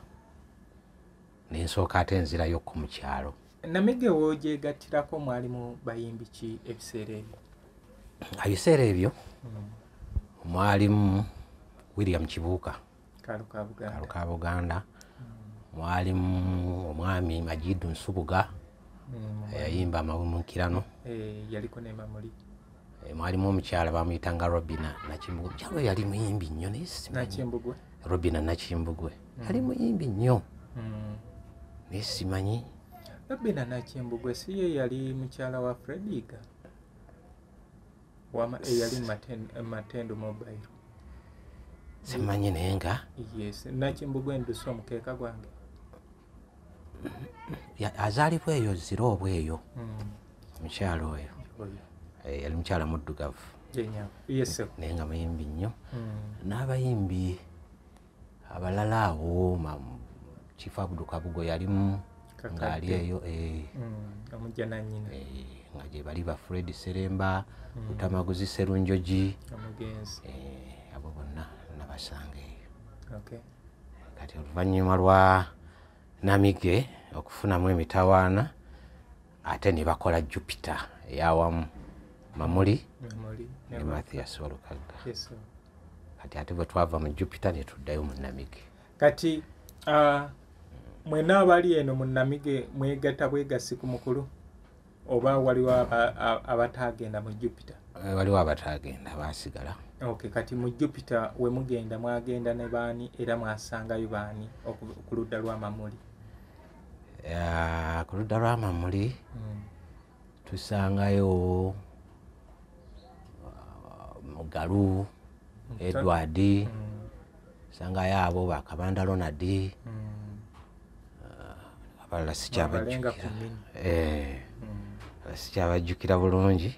Speaker 1: nensooka ate nzirayokko mu kyalo.
Speaker 2: Namige w'ogyegattirako mwalimu bayimbi ki ebiseera ebyo?
Speaker 1: Ebiseera ebyo mwalimu William Kibuuka, Kaluka Buganda. Mwalimu omwami Majidu Nsubuga, eyayimba Amawemukirano.
Speaker 2: Yaliko ne Mamuli.
Speaker 1: Mwalimu omukyala bamuyitanga Robina Nakimbugwe. Omukyala oyo yali muyimbi nnyo, naye simanyi.
Speaker 2: Nakimbugwe?
Speaker 1: Robina Nakimbugwe yali muyimbi nnyo, naye simanyi.
Speaker 2: Robina Nakimbugwe si ye yali mukyala wa Fred Iga? Eyali Matendo Mobile.
Speaker 1: Simanyi naye nga
Speaker 2: Yes, Nakimbugwe ndusa omukeeka gwange.
Speaker 1: Azaalibwa eyo Zirobwe eyo, omukyala oyo yali mukyala muddugavu.
Speaker 2: Yes.
Speaker 1: Naye nga muyimbi nnyo. N'abayimbi abalala awo, Chief Abdu Kabugo yalimu ng'ali eyo,
Speaker 2: omujja nannyina,
Speaker 1: nga gye bali ba Fred Seremba, Lutamaguzi Serunjogi,
Speaker 2: omugenzi,
Speaker 1: abo bonna nabasanga eyo.
Speaker 2: Okay.
Speaker 1: Kati oluvannyuma lwa Namige okufunamu emitawaana, ate ne bakola Jupiter eyawamu Mamuli ne Mathias Walukagga.
Speaker 2: Yes, sir.
Speaker 1: Kati ate bwe twava mu Jupiter ne tuddayo mu Namige.
Speaker 2: Kati mwenna abali eno mu Namige mwegatta bwegasi ku mukulu oba waliwo abataagenda mu Jupiter?
Speaker 1: Waliwo abataagenda, baasigala.
Speaker 2: Okay, kati mu Jupiter we mugenda mwagenda ne baani era mwasangayo baani ku ludda lwa Mamuli?
Speaker 1: Ku ludda lwa Mamuli tusangayo Mugalu Edward, sangayo abo Bakabanda Ronald, abalala sikyabajjukira. Sikyabajjukira bulungi,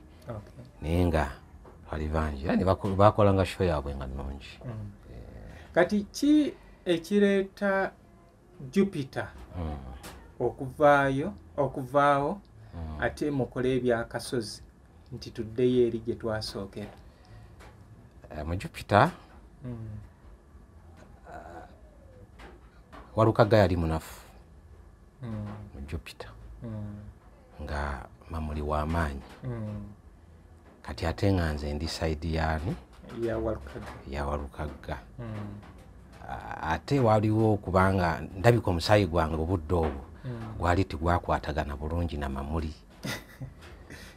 Speaker 1: naye nga twali bangi era ne bakolanga show yaabwe nga nnungi.
Speaker 2: Kati ki ekireeta Jupiter okuvaawo ate mukole ebyakasozi nti tuddeyo eri gye twasookera?
Speaker 1: Mu Jupiter Walukagga yali munafu mu Jupiter, nga Mamuli w'amaanyi. Kati ate nga nze ndi sayidi yaani ya Walukagga. Ate waliwo kubanga ndabika omusaayi gwange obudde obwo gwali tegwakwatagana bulungi na Mamuli.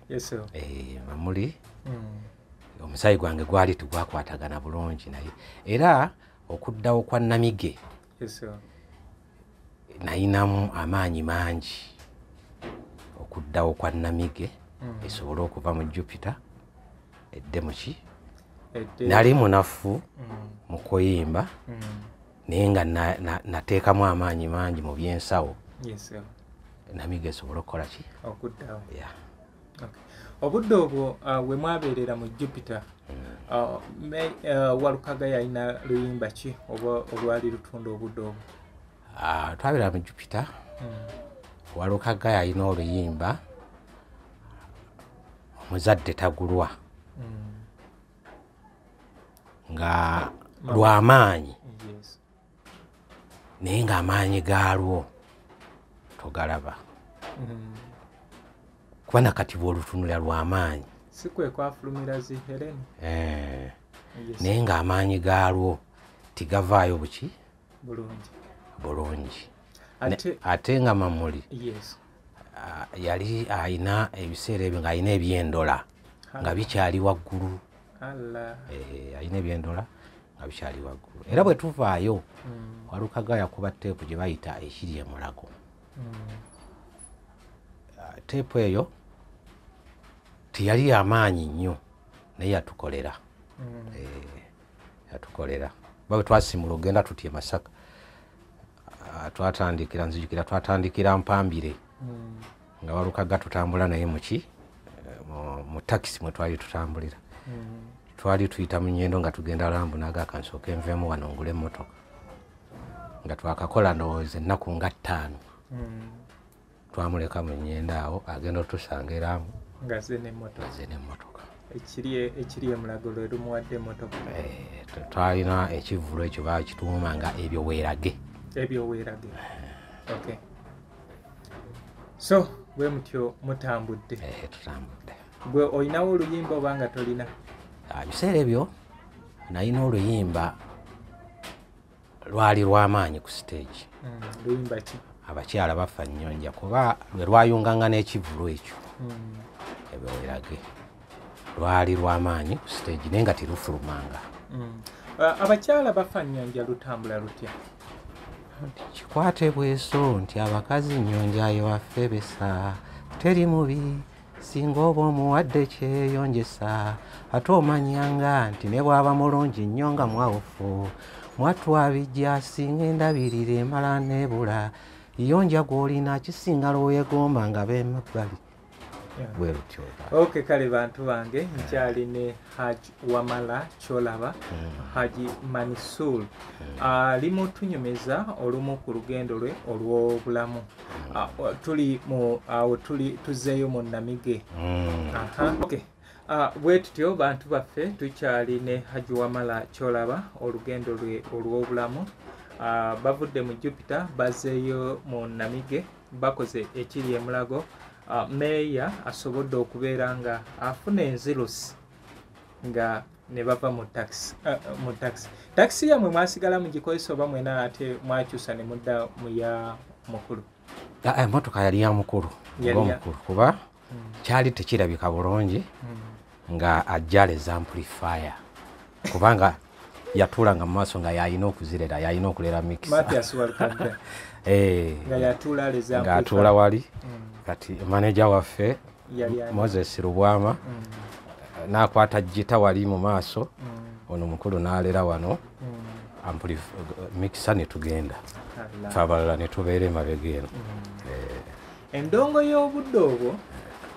Speaker 2: Yes, sir.
Speaker 1: Mamuli omusaayi gwange gwali tegwakwatagana bulungi naye, era okuddawo kwa Namige
Speaker 2: Yes, sir.
Speaker 1: nayinamu amaanyi mangi okuddawo kwa Namige esobole okuva mu Jupiter edde muki. Nali munafu mu kuyimba, naye nga nateekamu amaanyi mangi mu byensawo.
Speaker 2: Yes, sir.
Speaker 1: Namige esobole okukola ki?
Speaker 2: Okuddawo.
Speaker 1: Yeah.
Speaker 2: Okay. Obudde obwo we mwabeerera mu Jupiter, Walukagga yalina luyimba ki oba olwali lutunda obudde obwo?
Speaker 1: Twabeera mu Jupiter, Walukagga yalina oluyimba Omuzadde Tagulwa, nga lw'amaanyi, naye ng'amaanyi gaalwo togalaba, kuba nakati bw'olutunulira lw'amaanyi.
Speaker 2: Si kwe kwafulumira zi Helen?
Speaker 1: Naye ng'amaanyi gaalwo tigavaayo buki? Bulungi. Ate nga Mamuli yali ayina ebiseera ebyo ng'alina ebyendola nga bikyali waggulu. Alina ebyendola nga bikyali waggulu. Era bwe tuvaayo Walukagga yakuba teepu gye bayita Ekiri Emulago. Teepu eyo teyali y'amaanyi nnyo, naye yatukolera. Yatukolera. Bwe twasimula ogenda tutya e Masaka, twatandikira, nzijukira twatandikira Mpambire, nga Walukagga tutambula naye muki mu takisi mwe twali tutambulira. Twali tuyita mu Nyendo nga tugenda Lambu, naga kansooke nveemu wano ngule emmotoka, nga twakakola ndowooza ennaku nga 5. Twamuleka mu Nyendo awo agenda otusanga e Lambu
Speaker 2: ng'azze n'emmotoka.
Speaker 1: Ekiri
Speaker 2: Emulago lwe lumuwadde emmotoka.
Speaker 1: Twalina ekivvulu ekyo bakituuma nga Ebyo Weerage.
Speaker 2: Ebyo Weerage. Okay. So bwe mutyo mutambudde.
Speaker 1: Tutambudde.
Speaker 2: Gwe olinawo oluyimba oba nga tolina?
Speaker 1: Ebiseera ebyo nalina oluyimba lwali lw'amaanyi ku stage.
Speaker 2: Luyimba ki?
Speaker 1: Abakyala bafa nnyonja, kuba lwe lwayunganga n'ekivvulu ekyo. Ebyo Weerage lwali lw'amaanyi ku stage, naye nga terufulumanga.
Speaker 2: Abakyala bafa nnyonja lutambula lutya?
Speaker 1: Kikwate bweso nti abakazi nnyonja yewaffe besa, teri mubi singa oba omuwadde kyeyonjesa, ate omanyanga nti ne bw'aba mulungi nnyo nga mwawufu, mwatwabijja singa endabirira emala n'ebula, yonja gw'olina kisinga lw'oyegomba nga b'emabbali. Bwe lutyo.
Speaker 2: Okay, kale bantu bange nkyali ne Haji Wamala Kyolaba, Haji Manisul ali mutunyumiza olumu ku lugendo lwe olw'obulamu. Tuli mu awo tuli tuzeeyo mu Namige. Okay. Bwe tutyo bantu baffe tukyali ne Haji Wamala Kyolaba olugendo lwe olw'obulamu. Bavudde mu Jupiter bazzeeyo mu Namige, bakoze ekiri emulago. Meeya asobodde okubeera nga afuna enzirusi nga ne bava mu taxi. Mu taxi taxi yammwe mwasigala mugikozesa oba mwena ate mwakyusa ne mudda mu ya mukulu?
Speaker 1: Emmotoka yali ya mukulu ng'omukulu, kuba kyali tekirabika bulungi nga ajja amplifier, kubanga yatuulanga mu maaso nga yalina okuzirera, yalina okulera mixer.
Speaker 2: Mathias Walukagga nga yatuula aleza
Speaker 1: nga atuula wali. Kati manager waffe Moses Lubwama n'akwata gita wali mu maaso, ono mukulu n'alera wano mixer ne tugenda, ffe abalala ne tubeera emabega eno.
Speaker 2: Endongo y'obudde obwo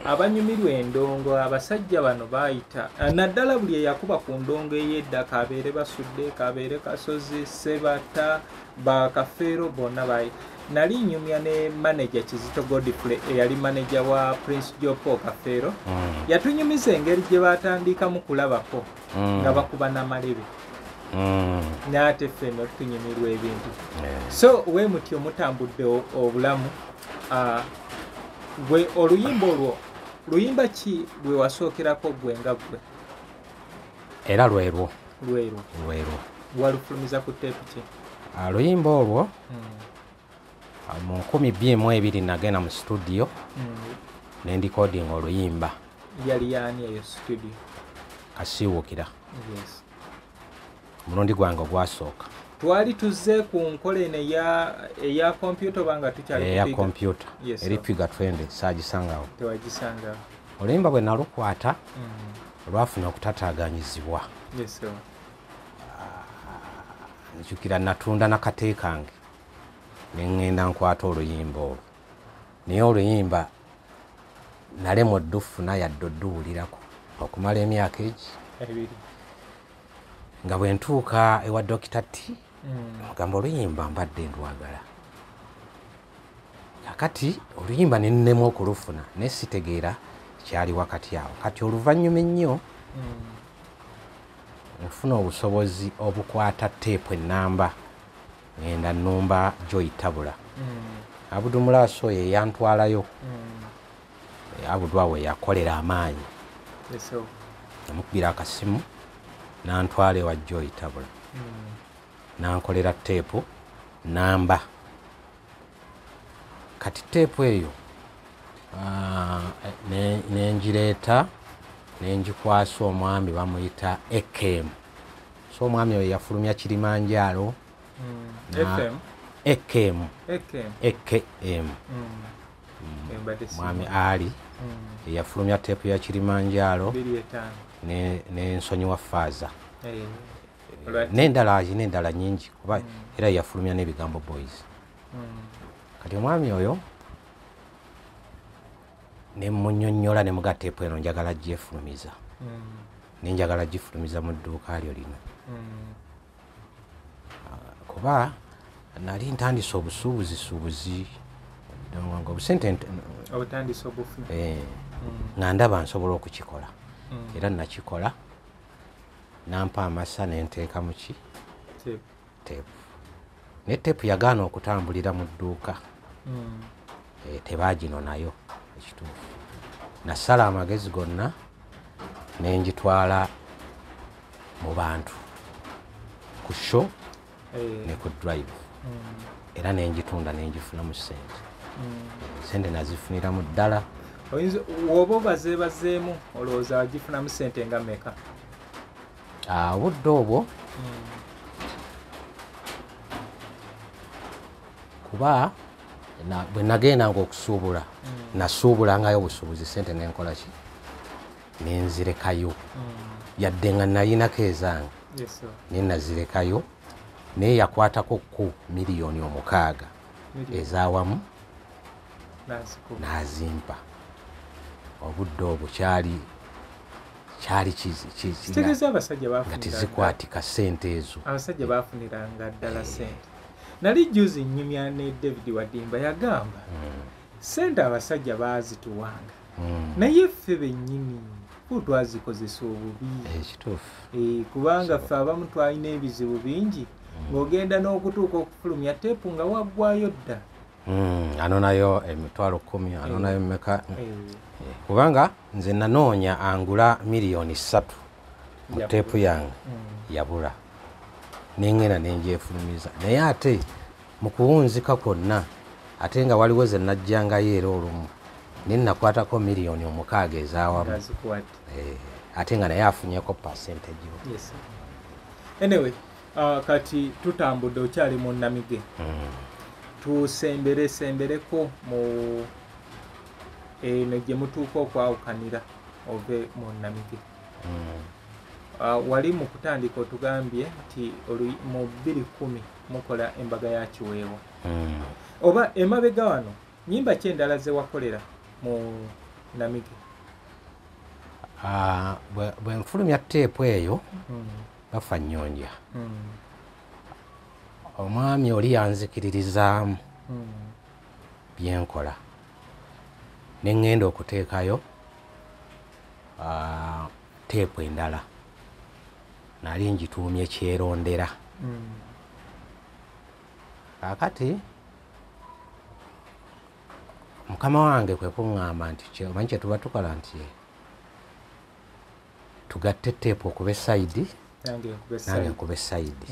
Speaker 2: abanyumirwa endongo abasajja bano bayita naddala buli eyakuba ku ndongo ey'edda, kabeere Basudde, kabeere Kasozi, Sebata, Bakafeero, bonna bayita. Nali nyumya ne manager Kizito Godfrey eyali manager wa Prince Jopo Kafeero, yatunyumiza engeri gye batandikamu kulabako nga bakuba n'amalebe, n'ate ffe no tunyumirwa ebintu. So we mutyo mutambudde obulamu. Gwe oluyimba olwo luyimba ki lwe wasookerako gwe nga gwe?
Speaker 1: Era lwerwo.
Speaker 2: Lwerwo.
Speaker 1: Lwerwo.
Speaker 2: Walufulumiza ku teepu ki?
Speaker 1: Oluyimba olwo mu 2002 nagenda mu studio ne ndikodinga oluyimba.
Speaker 2: Yali yaani eyo studio?
Speaker 1: Kasiwukira.
Speaker 2: Yes.
Speaker 1: Omulundi gwange ogwasooka.
Speaker 2: Twali tuzze ku nkola eno eya kompyuta oba nga tukyali
Speaker 1: eya kompyuta? Eri Twiga Twende, saagisangawo.
Speaker 2: Tewagisangawo.
Speaker 1: Oluyimba bwe nalukwata lwafuna okutataaganyizibwa.
Speaker 2: Yes sir.
Speaker 1: Nzijukira natunda nakate kange ne ŋŋenda nkwata oluyimba olwo, naye oluyimba nalemwa oddufuna yadde odduwulirako okumala emyaka egi
Speaker 2: 2.
Speaker 1: Nga bwe ntuuka ewa Dr. T, mugamba oluyimba mbadde ndwagala. Kakati oluyimba ne nnema okulufuna naye sitegeera kyali wakati awo. Kati oluvannyuma ennyo nfuna obusobozi obukwata teepu ennamba, ngenda nnumba Joy Tabula. Abudu Mulaso oyo yantwalayo. Abudu awo yakolera amaanyi. Namukubira akasimu nantwala ewa Joy Tabula, nankolera teepu namba. Kati teepu eyo nengireeta nengikwasa omwami bamuyita AKM. So omwami oyo yafulumya Kilimanjaro.
Speaker 2: FM?
Speaker 1: AKM. AKM. Mwami Ali yafulumya teepu ya Kilimanjaro n'ensonyiwa Faaza n'endala n'endala nyingi, kuba era yafulumya n'ebigambo Boys. Kati omwami oyo ne munyonnyola ne muga teepu eno njagala gyefulumiza, ne njagala gifulumiza mu dduuka lyo lino, kuba nali ntandise obusuubuzi nga obusente
Speaker 2: obutandise obufuna,
Speaker 1: nga ndaba nsobola okukikola. Era nakikola, nampa amasa ne nteeka mu ki teepu. Ne teepu yagaana okutambulira mu dduuka, tebaaginonayo ekituufu. Nasala amagezi gonna ne ngitwala mu bantu ku show ne ku drive, era ne ngitunda ne ngifunamu ssente. Ssente nazifuniramu ddala.
Speaker 2: Woba obazeebazeemu olowooza wagifunamu ssente nga mmeka?
Speaker 1: Obudde obwo kuba bwe nagendanga okusuubula, nasuubulangayo obusuubuzi ssente nenkola ki, nenzirekayo. Yadde nga nalinako ezange naye nazirekayo, naye yakwatako ku 6 miliyoni ez'awamu n'azimpa. Obudde obwo kyali
Speaker 2: kitegeeza abasajja
Speaker 1: nga tezikwatika ssente ezo.
Speaker 2: Abasajja baafuniranga ddala ssente. Nali juzi nnyumya ne David Wadimba, yagamba ssente abasajja baazituwanga, naye ffe bennyini twazikozesa obubi.
Speaker 1: Ekituufu.
Speaker 2: Kubanga ffe abamu twalina ebizibu bingi. Ng'ogenda n'okutuuka okufulumya teepu nga waggwayo dda.
Speaker 1: Anonayo 10,000, anonayo mmeka. Kubanga nze nanoonya angula 3 million mu teepu yange, yabula, nengenda nenjefulumiza. Naye ate mu kuwunzika kwonna, ate nga waliwo ze najjangayo era olumu nenakwatako 6 million ezaawamu.
Speaker 2: Ngazikuwadde.
Speaker 1: Ate nga naye afunyeko percentage.
Speaker 2: Yes. Anyway, kati tutambudde, okyali mu Namige. Tusembere sembereko mu eno gye mutuuka okwawukanira, ove mu Namige. Wali mu kutandika otugambye nti mu 2010 mukola embaga ya Kiweewa. Oba emabega wano nyimba ki endala ze wakolera mu Namige?
Speaker 1: Ah, bwe nfulumya teepu eyo, bafa nnyonja, omwami oli yanzikiririzaamu byenkola, ne ŋŋenda okuteekayo teepu endala, nali ngituumye Kyerondera. Kaakati mukama wange kwe kuŋŋamba nti, omanyi kye tuba tukola nti tugatte teepu okuba e side,
Speaker 2: nange nkube
Speaker 1: nange
Speaker 2: side.
Speaker 1: Nkuba e side.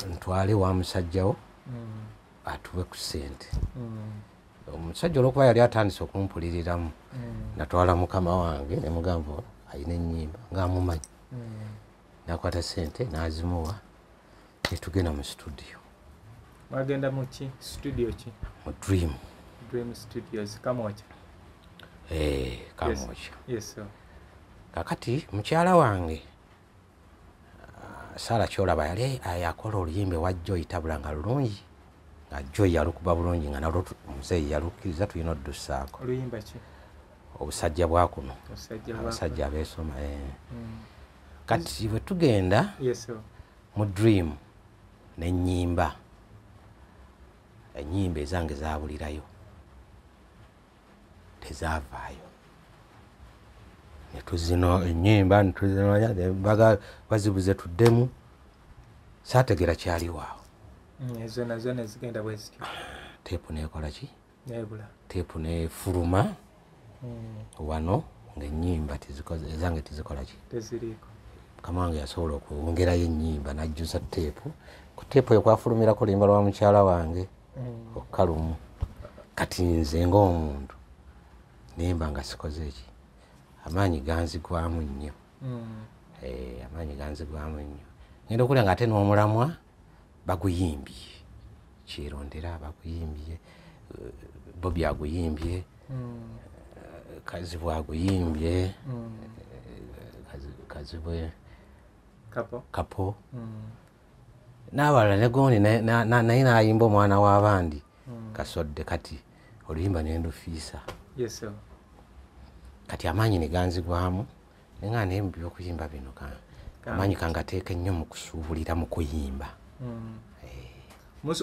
Speaker 1: Ntwale wa musajjawo atuwe ku ssente. Omusajja olwokuba yali atandise okumpuliriramu, natwala mukama wange ne mugamba alina ennyimba ng'amumanyi. Nakwata ssente n'azimuwa, netugenda mu studio.
Speaker 2: Mwagenda mu ki studio ki?
Speaker 1: Mu Dream.
Speaker 2: Dream Studios, Kamwokya.
Speaker 1: Eh, Kamwokya.
Speaker 2: Yes sir.
Speaker 1: Kakati mukyala wange, Sara Kyolaba, yali yakola oluyimba ewa Joy Tabula nga lulungi, nga Joy yalukuba bulungi, nga nalwo muzeeyi yalukkiriza, tulina oddussaako.
Speaker 2: Oluyimba ki?
Speaker 1: Obusajja bwa kuno.
Speaker 2: Obusajja bwa.
Speaker 1: Abasajja abeesoma, eh. Kati bwe tugenda
Speaker 2: Yes sir.
Speaker 1: mu Dream nenyimba enyimba ezange zabulirayo, tezaavaayo. Netuzino enyimba netuzinonya, baga bazibuze, tuddemu, saategera kyaliwo awo.
Speaker 2: Ezo nazo nezigenda bwe zityo.
Speaker 1: Teepu nekola ki?
Speaker 2: Nebula.
Speaker 1: Teepu nefuluma wano ngaenyimba ezange tezikola ki?
Speaker 2: Teziriiko.
Speaker 1: Mukama wange yasobola okwongerayo ennyimba n'ajjuza teepu. Ku teepu eyo kwafulumirako oluyimba lwa mukyala wange okkalumu. Kati nze ng'omuntu nemba nga sikoze eki, amaanyi ganzigwamu nnyo. Eh, amaanyi ganzigwamu nnyo. Ngenda okulya nga ate n'omulamwa baguyimbye, Kyerondera baguyimbye, Bobi aguyimbye, Kazibwe aguyimbye, Kazibwe
Speaker 2: Kapo.
Speaker 1: Kapo n'abalala ne gondi naye n'ayimba omwana w'abandi, Kasodde. Kati oluyimba nendufiisa.
Speaker 2: Yes sir.
Speaker 1: Kati amaanyi ne ganzigwamu, nenga naye mu byokuyimba bino amaanyi kangateeka ennyo mu kusuubulira mu kuyimba.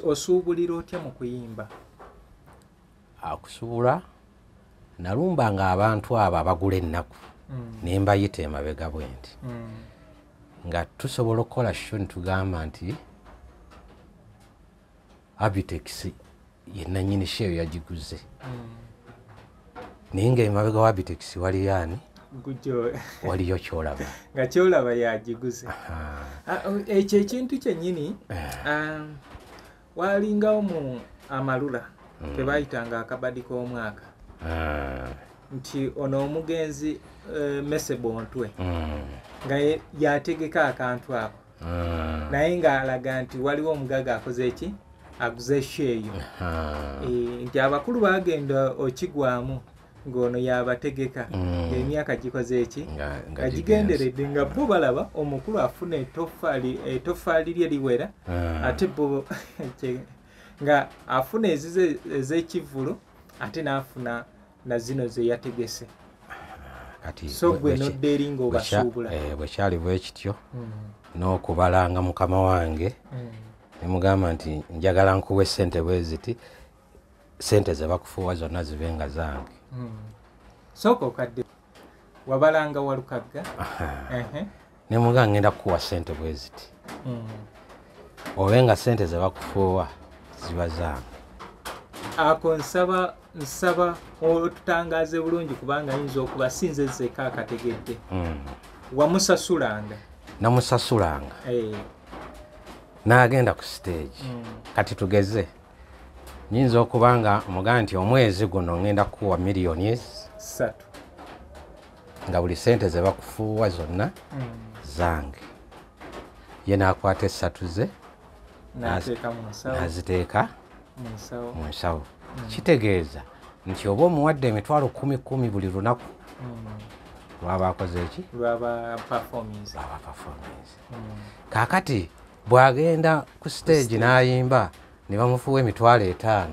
Speaker 2: Osuubulira otya mu kuyimba?
Speaker 1: Akusuubula, nalumbanga abantu abo abagula ennaku, ne mbayita emabega bwe nti, nga tusobola okukola show nitugamba nti Abitex yenanyini show eyo yagiguze, naye nga emabega wa Abitex waliyo ani?
Speaker 2: Gujo.
Speaker 1: Waliyo Kyolaba.
Speaker 2: Nga Kyolaba yagiguze. Ah, ekyo ekintu kyennyini, walingawo mu amalula kebayitanga akabadi k'omwaka, nti ono omugenzi, Mese Bontwe, nga yategeka akantu ako, naye ng'alaga nti waliwo omugaga akoze eki, aguze show eyo. Eh, nti abakulu bagenda okigwamu ng'ono yabategeka, ng'emyaka gikoze eki,
Speaker 1: nga
Speaker 2: nga gigenderedde, nga bo balaba omukulu afuna etoffaali, etoffaali lye liwera, ate bo nga afuna ezize ez'ekivvulu, ate n'afuna na zino ze yategese.
Speaker 1: Kati
Speaker 2: So gwe nodda eri ng'obasuubula.
Speaker 1: Bwe kyali bwe kityo, n'okubalanga mukama wange, nemugamba nti njagala nkuwe sente bwe ziti, sente ze bakufuuwa zonna zibe nga zange.
Speaker 2: Sooka okadde Wabalanga Walukagga.
Speaker 1: Ne mugamba ngenda kukuwa sente bwe ziti. Obe nga sente ze bakufuuwa ziba zange.
Speaker 2: Ako nsaba otutangaze bulungi, kubanga ayinza okuba sinze nzeka akategedde. Wamusasulanga?
Speaker 1: Namusasulanga. N'agenda ku stage. Kati tugeze, nyinza okuba nga omugamba nti omwezi guno ngenda kukuwa miliyoni
Speaker 2: 3,
Speaker 1: nga buli sente ze bakufuuwa zonna zange. Ye n'akwata 3 ze
Speaker 2: n'ateeka mu nsawo,
Speaker 1: n'aziteeka
Speaker 2: mu nsawo.
Speaker 1: Mu nsawo. Kitegeeza nti oba omuwadde emitwalo kumi kumi buli lunaku lwaba akoze eki?
Speaker 2: Lwaba performance.
Speaker 1: Lwaba performance. Kaakati bw'agenda ku stage n'ayimba ne bamufuuwa emitwalo 5,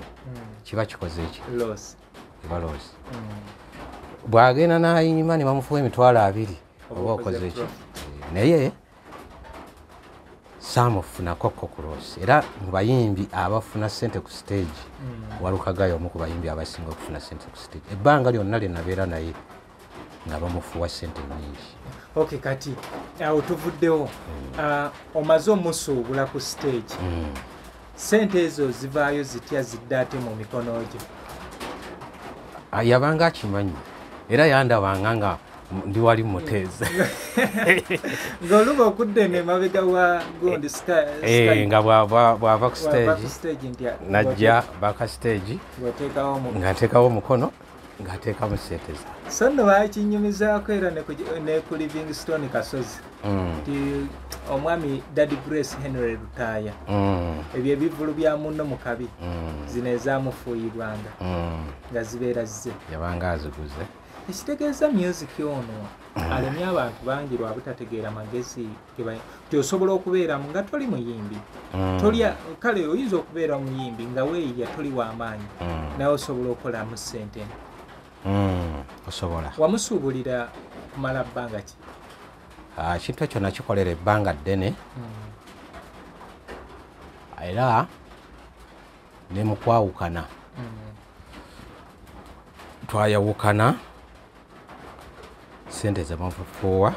Speaker 1: kiba kikoze eki?
Speaker 2: Loss.
Speaker 1: Eba loss. Bw'agenda n'ayimba ne bamufuuwa emitwalo 20, oba okoze eki? Naye saamufunako ko ku loss. Era mu bayimbi abafuna sente ku stage, Walukagga y'omu ku bayimbi abasinga okufuna sente ku stage. Ebbanga lyonna lye nabeera naye nga bamufuuwa sente nnyingi.
Speaker 2: Ok, kati awo tuvuddewo. Ah, omaze omusuubula ku stage, sente ezo zivaayo zitya, zidda ate mu mikono gyo?
Speaker 1: Ah, yabanga akimanyi, era yandabanga nga ndi wali muteeze.
Speaker 2: Ng'oluba okudda eno emabega wa gundi.
Speaker 1: Nga bw'ava ku
Speaker 2: Bw'ava
Speaker 1: stage
Speaker 2: ku stage nti
Speaker 1: najja baka stage
Speaker 2: ng'oteekawo mu
Speaker 1: nga nteekawo omukono, ng'ateekamu sente zange.
Speaker 2: So nno bakinyumizaako era ne ku Livingstone Kasozi nti omwami Daddy Grace Henry Lutaaya, ebyo ebivulu bya munno mu kabi, zino ezamufuuyibwanga nga zibeera zze.
Speaker 1: Yabanga aziguze.
Speaker 2: Ekitegeeza music ono alemye abantu bangi lwa butategeera magezi nti osobola okubeeramu nga toli muyimbi. Tolya kale, oyinza okubeera muyimbi nga weeyiya, toli w'amaanyi, naye osobola okukolamu ssente.
Speaker 1: Osobola.
Speaker 2: Wamusuubulira kumala bbanga ki?
Speaker 1: Ah, ekintu ekyo nakikolera ebbanga ddene, era ne mu kwawukana, twayawukana sente zebafuuwa.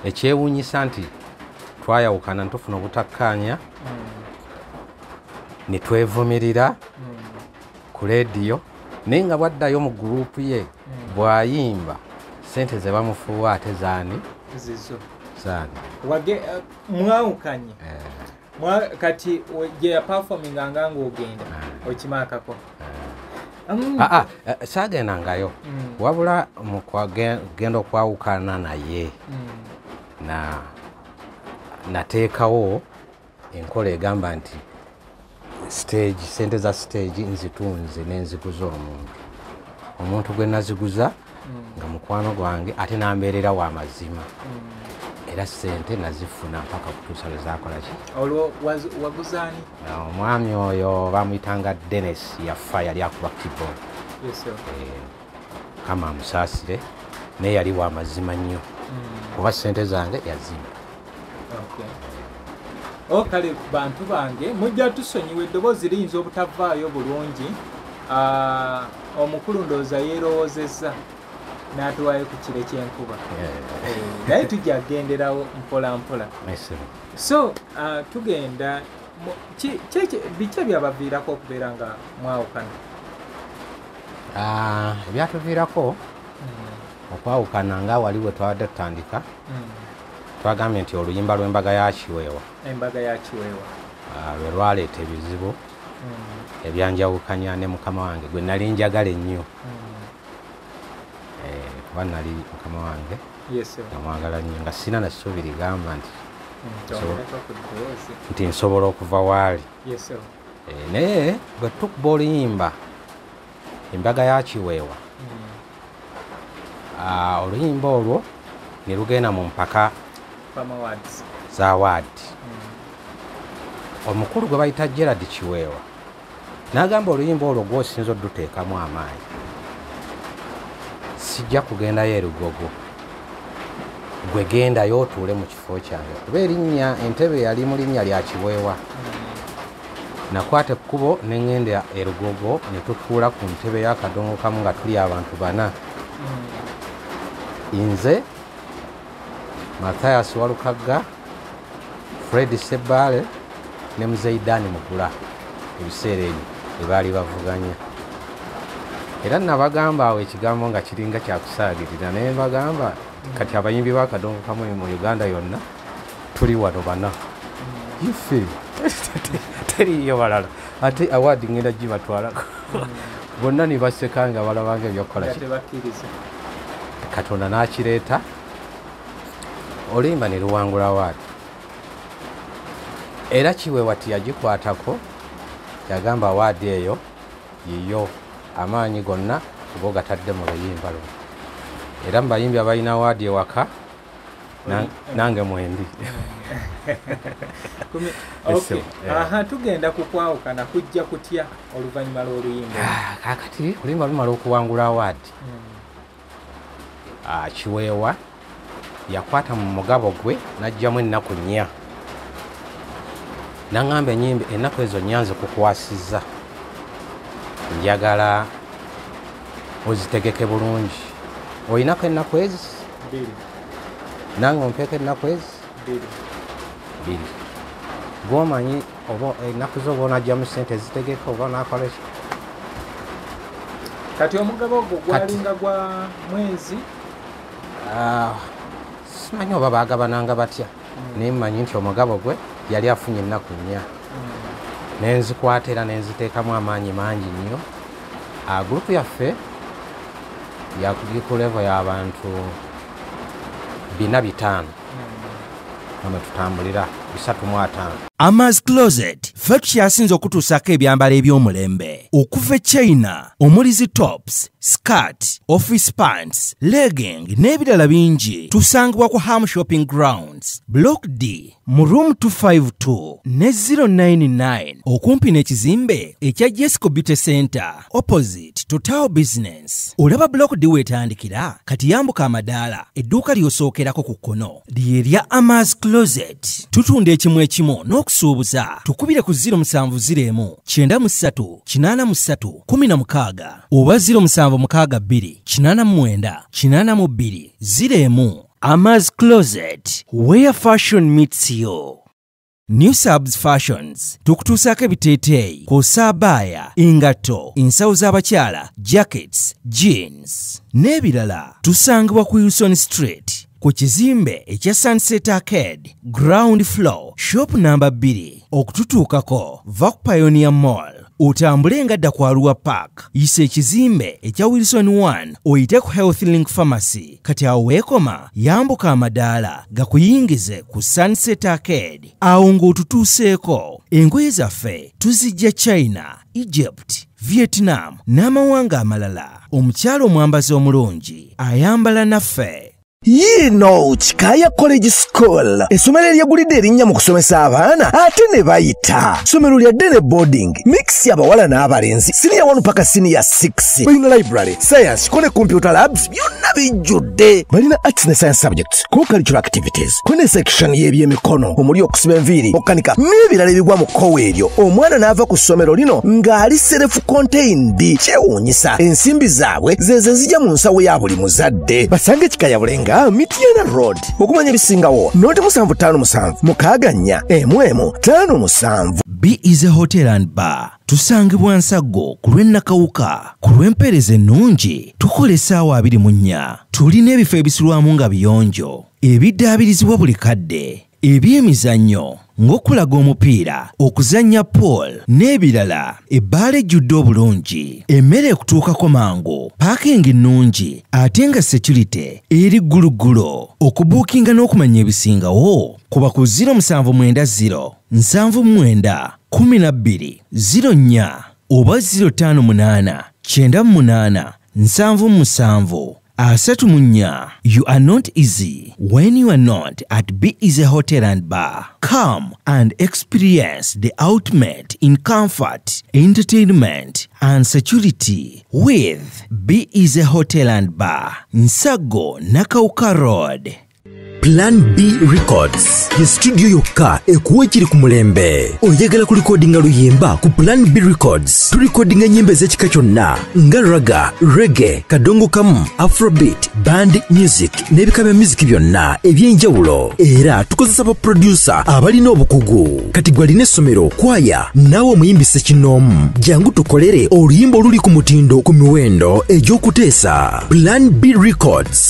Speaker 1: Ekyewuunyisa nti twayawukana ntufuna obutakkaanya ne twevumirira ku leediyo, naye nga bwaddayo mu gurupu ye, bw'ayimba, sente ze bamufuuwa ate zaani?
Speaker 2: Zizo.
Speaker 1: Zaani.
Speaker 2: Wage mwawukanye. Kati gye yaperforminganga ng'ogenda okimaakako?
Speaker 1: Aa, saagendangayo, wabula mu genda okwawukana naye, na nateekawo enkola egamba nti stage, sente za stage nzitunze nenziguza omuntu gwe naziguza nga mukwano gwange, ate nambeerera wa mazima, era sente nazifuna mpaka kutuusa lwe zakola ki.
Speaker 2: Olwo waguzaani?
Speaker 1: Omwami oyo bamuyitanga Dennis, yafa, yali akuba keyboard.
Speaker 2: Yes, sir.
Speaker 1: Kama amusaasire, naye yali wa mazima nnyo, kuba sente zange yazimba.
Speaker 2: Okay. O kale bantu bange, mujja tusonyiwa, eddoboozi liyinza obutavaayo bulungi. Ah, omukulu ndowooza yeerowoozezza n'atuwaayo ku kire ky'enkuba. Eh, naye tujja kugenderawo mpola mpola.
Speaker 1: Nice.
Speaker 2: So tugenda biki ebyabaviirako okubeera nga mwawukana?
Speaker 1: Ah, ebyatuviirako okwawukana, nga wali bwe twabadde tutandika, twagambye nti oluyimba lw'embaga ya Kiweewa,
Speaker 2: Embaga ya Kiweewa.
Speaker 1: Ah, lwe lwaleeta ebizibu ebyanjawukanya ne mukama wange gwe nali njagala ennyo. Eh, kuba nali mukama wange
Speaker 2: Yes, sir.
Speaker 1: nga mwagala nnyo, nga sina na ssuubi ligamba nti
Speaker 2: Twongereko ku ddoboozi.
Speaker 1: nti nsobola okuva waali.
Speaker 2: Yes, sir.
Speaker 1: Eh, naye bwe tukuba oluyimba embaga ya Kiweewa, ah, oluyimba olwo ne lugenda mu mpaka
Speaker 2: Fama Awards.
Speaker 1: za award. Omukulu gwe bayita Gerard Kiweewa n'agamba, oluyimba olwo gwosinza odduteekamu amaanyi, sijja kugendayo erugogo, gwe gendayo otuule mu kifo kyange, kuba erinnya entebe yali mu linnya lya Kiweewa. Nakwata ekkubo ne ŋŋenda erugogo, ne tutuula ku ntebe y'akadongo kamu nga tuli abantu bana. Nze, Mathias Walukagga, Fred Sebale ne Muzeyi Dan Mugula, ebiseera ebyo ebaali bavuganya. Era nabagamba awo ekigambo nga kiringa kyakusaagirira, naye mbagamba kati abayimbi b'akadongo kamu mu Uganda yonna tuli wano bana, ife teriiyo balala, ate award ngenda gibatwalako. Bonna ne baseka nga balabanga ebyokukola
Speaker 2: nga tebakkiriza.
Speaker 1: Katonda n'akireeta, oluyimba ne luwangula award. Era Kiweewa tiyagikwatako, yagamba award eyo yiyo, amaanyi gonna oba ogatadde mu luyimba luno. Era mu bayimbi abalina award ewaka nange mwendi.
Speaker 2: Okay. Aha, tugenda ku kwawukana kujja kutya oluvannyuma lw'oluyimba?
Speaker 1: Kaakati oluyimba lumala okuwangula award, Kiweewa yakwata mu mugabo gwe n'aggyamu ennaku 4, n'aŋŋamba ennyimba ennaku ezo 4 nze kukwasizza, njagala ozitegeke bulungi. Olinako ennaku ezi?
Speaker 2: 2.
Speaker 1: Nange ompeeko ennaku ezi?
Speaker 2: 2.
Speaker 1: Gw'omanyi oba ennaku zo oba onaggyamu ssente zitegeka oba onaakola ki?
Speaker 2: Kati omugabo ogwo gwalinga gwa mwezi?
Speaker 1: Simanyi oba baagabananga batya, naye mmanyi nti omugabo gwe yali afunye ennaku 4. Nenzikwata era nenziteekamu amaanyi mangi nnyo. Gurupu yaffe yakuli ku level y'abantu 405, nga tutambulira 305.
Speaker 3: Amaz Closet ffe tukyasinze okutuusaako ebyambalo eby'omulembe okuva e China, omuli zi tops, skirt, office pants, legging n'ebirala bingi. Tusangibwa ku Ham Shopping Grounds, Block D, mu room 252 ne 099, okumpi n'ekizimbe ekya Jesco Beauty Center opposite Total Business. Olaba Block D weetandikira, kati yambuka amadaala, edduuka ly'osookerako ku kkono lye lya Amaz Closet. Tutunda ekimu ekimu n'okusuubuza. Tukubire ku 0701 93 83 16 oba 0762 89 82 01. Amaz Closet, where fashion meets you. New Subs Fashions tukutuusaako ebiteeteeyi kw'ossa abaaya, engatto, ensawo z'abakyala, jackets, jeans n'ebirala. Tusangibwa ku Wilson Street ku kizimbe ekya Sunset Arcade, ground floor, shop number 2. Okututuukako va ku Pioneer Mall, otambule nga dda ku Arua Park, yisa ekizimbe ekya Wilson 1, oyite ku Health Link Pharmacy. Kati awo weekoma, yambuka amadaala gakuyingize ku Sunset Arcade. Awo ng'otutuuseeko, engoye zaffe tuzijja China, Egypt, Vietnam n'amawanga amalala. Omukyala omwambazi omulungi ayambala naffe.
Speaker 4: Yiino Kikaaya College School, essomero eryegulidde erinnya mu kusomesa abaana ate ne bayita. Ssomero lya day ne boarding, mix abawala n'abalenzi, siniya 1 paka siniya 6. Balina library, science, ko ne computer labs byonna bijjudde. Balina arts ne science subjects, co-curricular activities, ko ne section y'ebyemikono omuli okusiba enviiri, okukanika n'ebirala ebigwa mu kkowe eryo. Omwana n'ava ku ssomero lino ng'ali self contained. Kyewuunyisa, ensimbi zaabwe ze zijja mu nsawo ya buli muzadde. Basange Kikaaya Bulenga, Mityana Road. Okumanya ebisingawo noti 757 6 4 1 57.
Speaker 3: B is a Hotel and Bar. Tusangibwa Nsaggo ku lw'e Nakawuka. Ku lw'empeereza ennungi tukola essaawa 24. Tulina ebifo ebisulwamu nga biyonjo, ebiddaabirizibwa buli kadde, ebyemizannyo ng'okulaga omupiira, okuzannya pool n'ebirala. Ebbaala ejjudde obulungi, emmere ekutuukako mangu, paakingi nnungi ate nga security eri gguluggulo. Okubuukinga n'okumanya ebisingawo kuba ku 0790 79 12 04 oba 058 98 77 34. You are not easy when you are not at Be Easy Hotel and Bar. Come and experience the ultimate in comfort, entertainment, and security with Be Easy Hotel and Bar, Nsago, Nakawuka Road.
Speaker 4: Plan B Records ye studio yokka ekuwa ekiri ku mulembe. Oyagala kulikodinga luyimba ku Plan B Records? Tulikodinga ennyimba ez'ekika kyonna nga ragga, reggae, kadongo kamu, afrobeat, band music n'ebika bya music byonna eby'enjawulo. Era tukozesa ba producer abalina obukugu. Kati gwe alina essomero, kwaya, naawe omuyimbi ssekinnoomu, jangu tukolere oluyimba oluli ku mutindo ku miwendo egy'okuteesa. Plan B Records.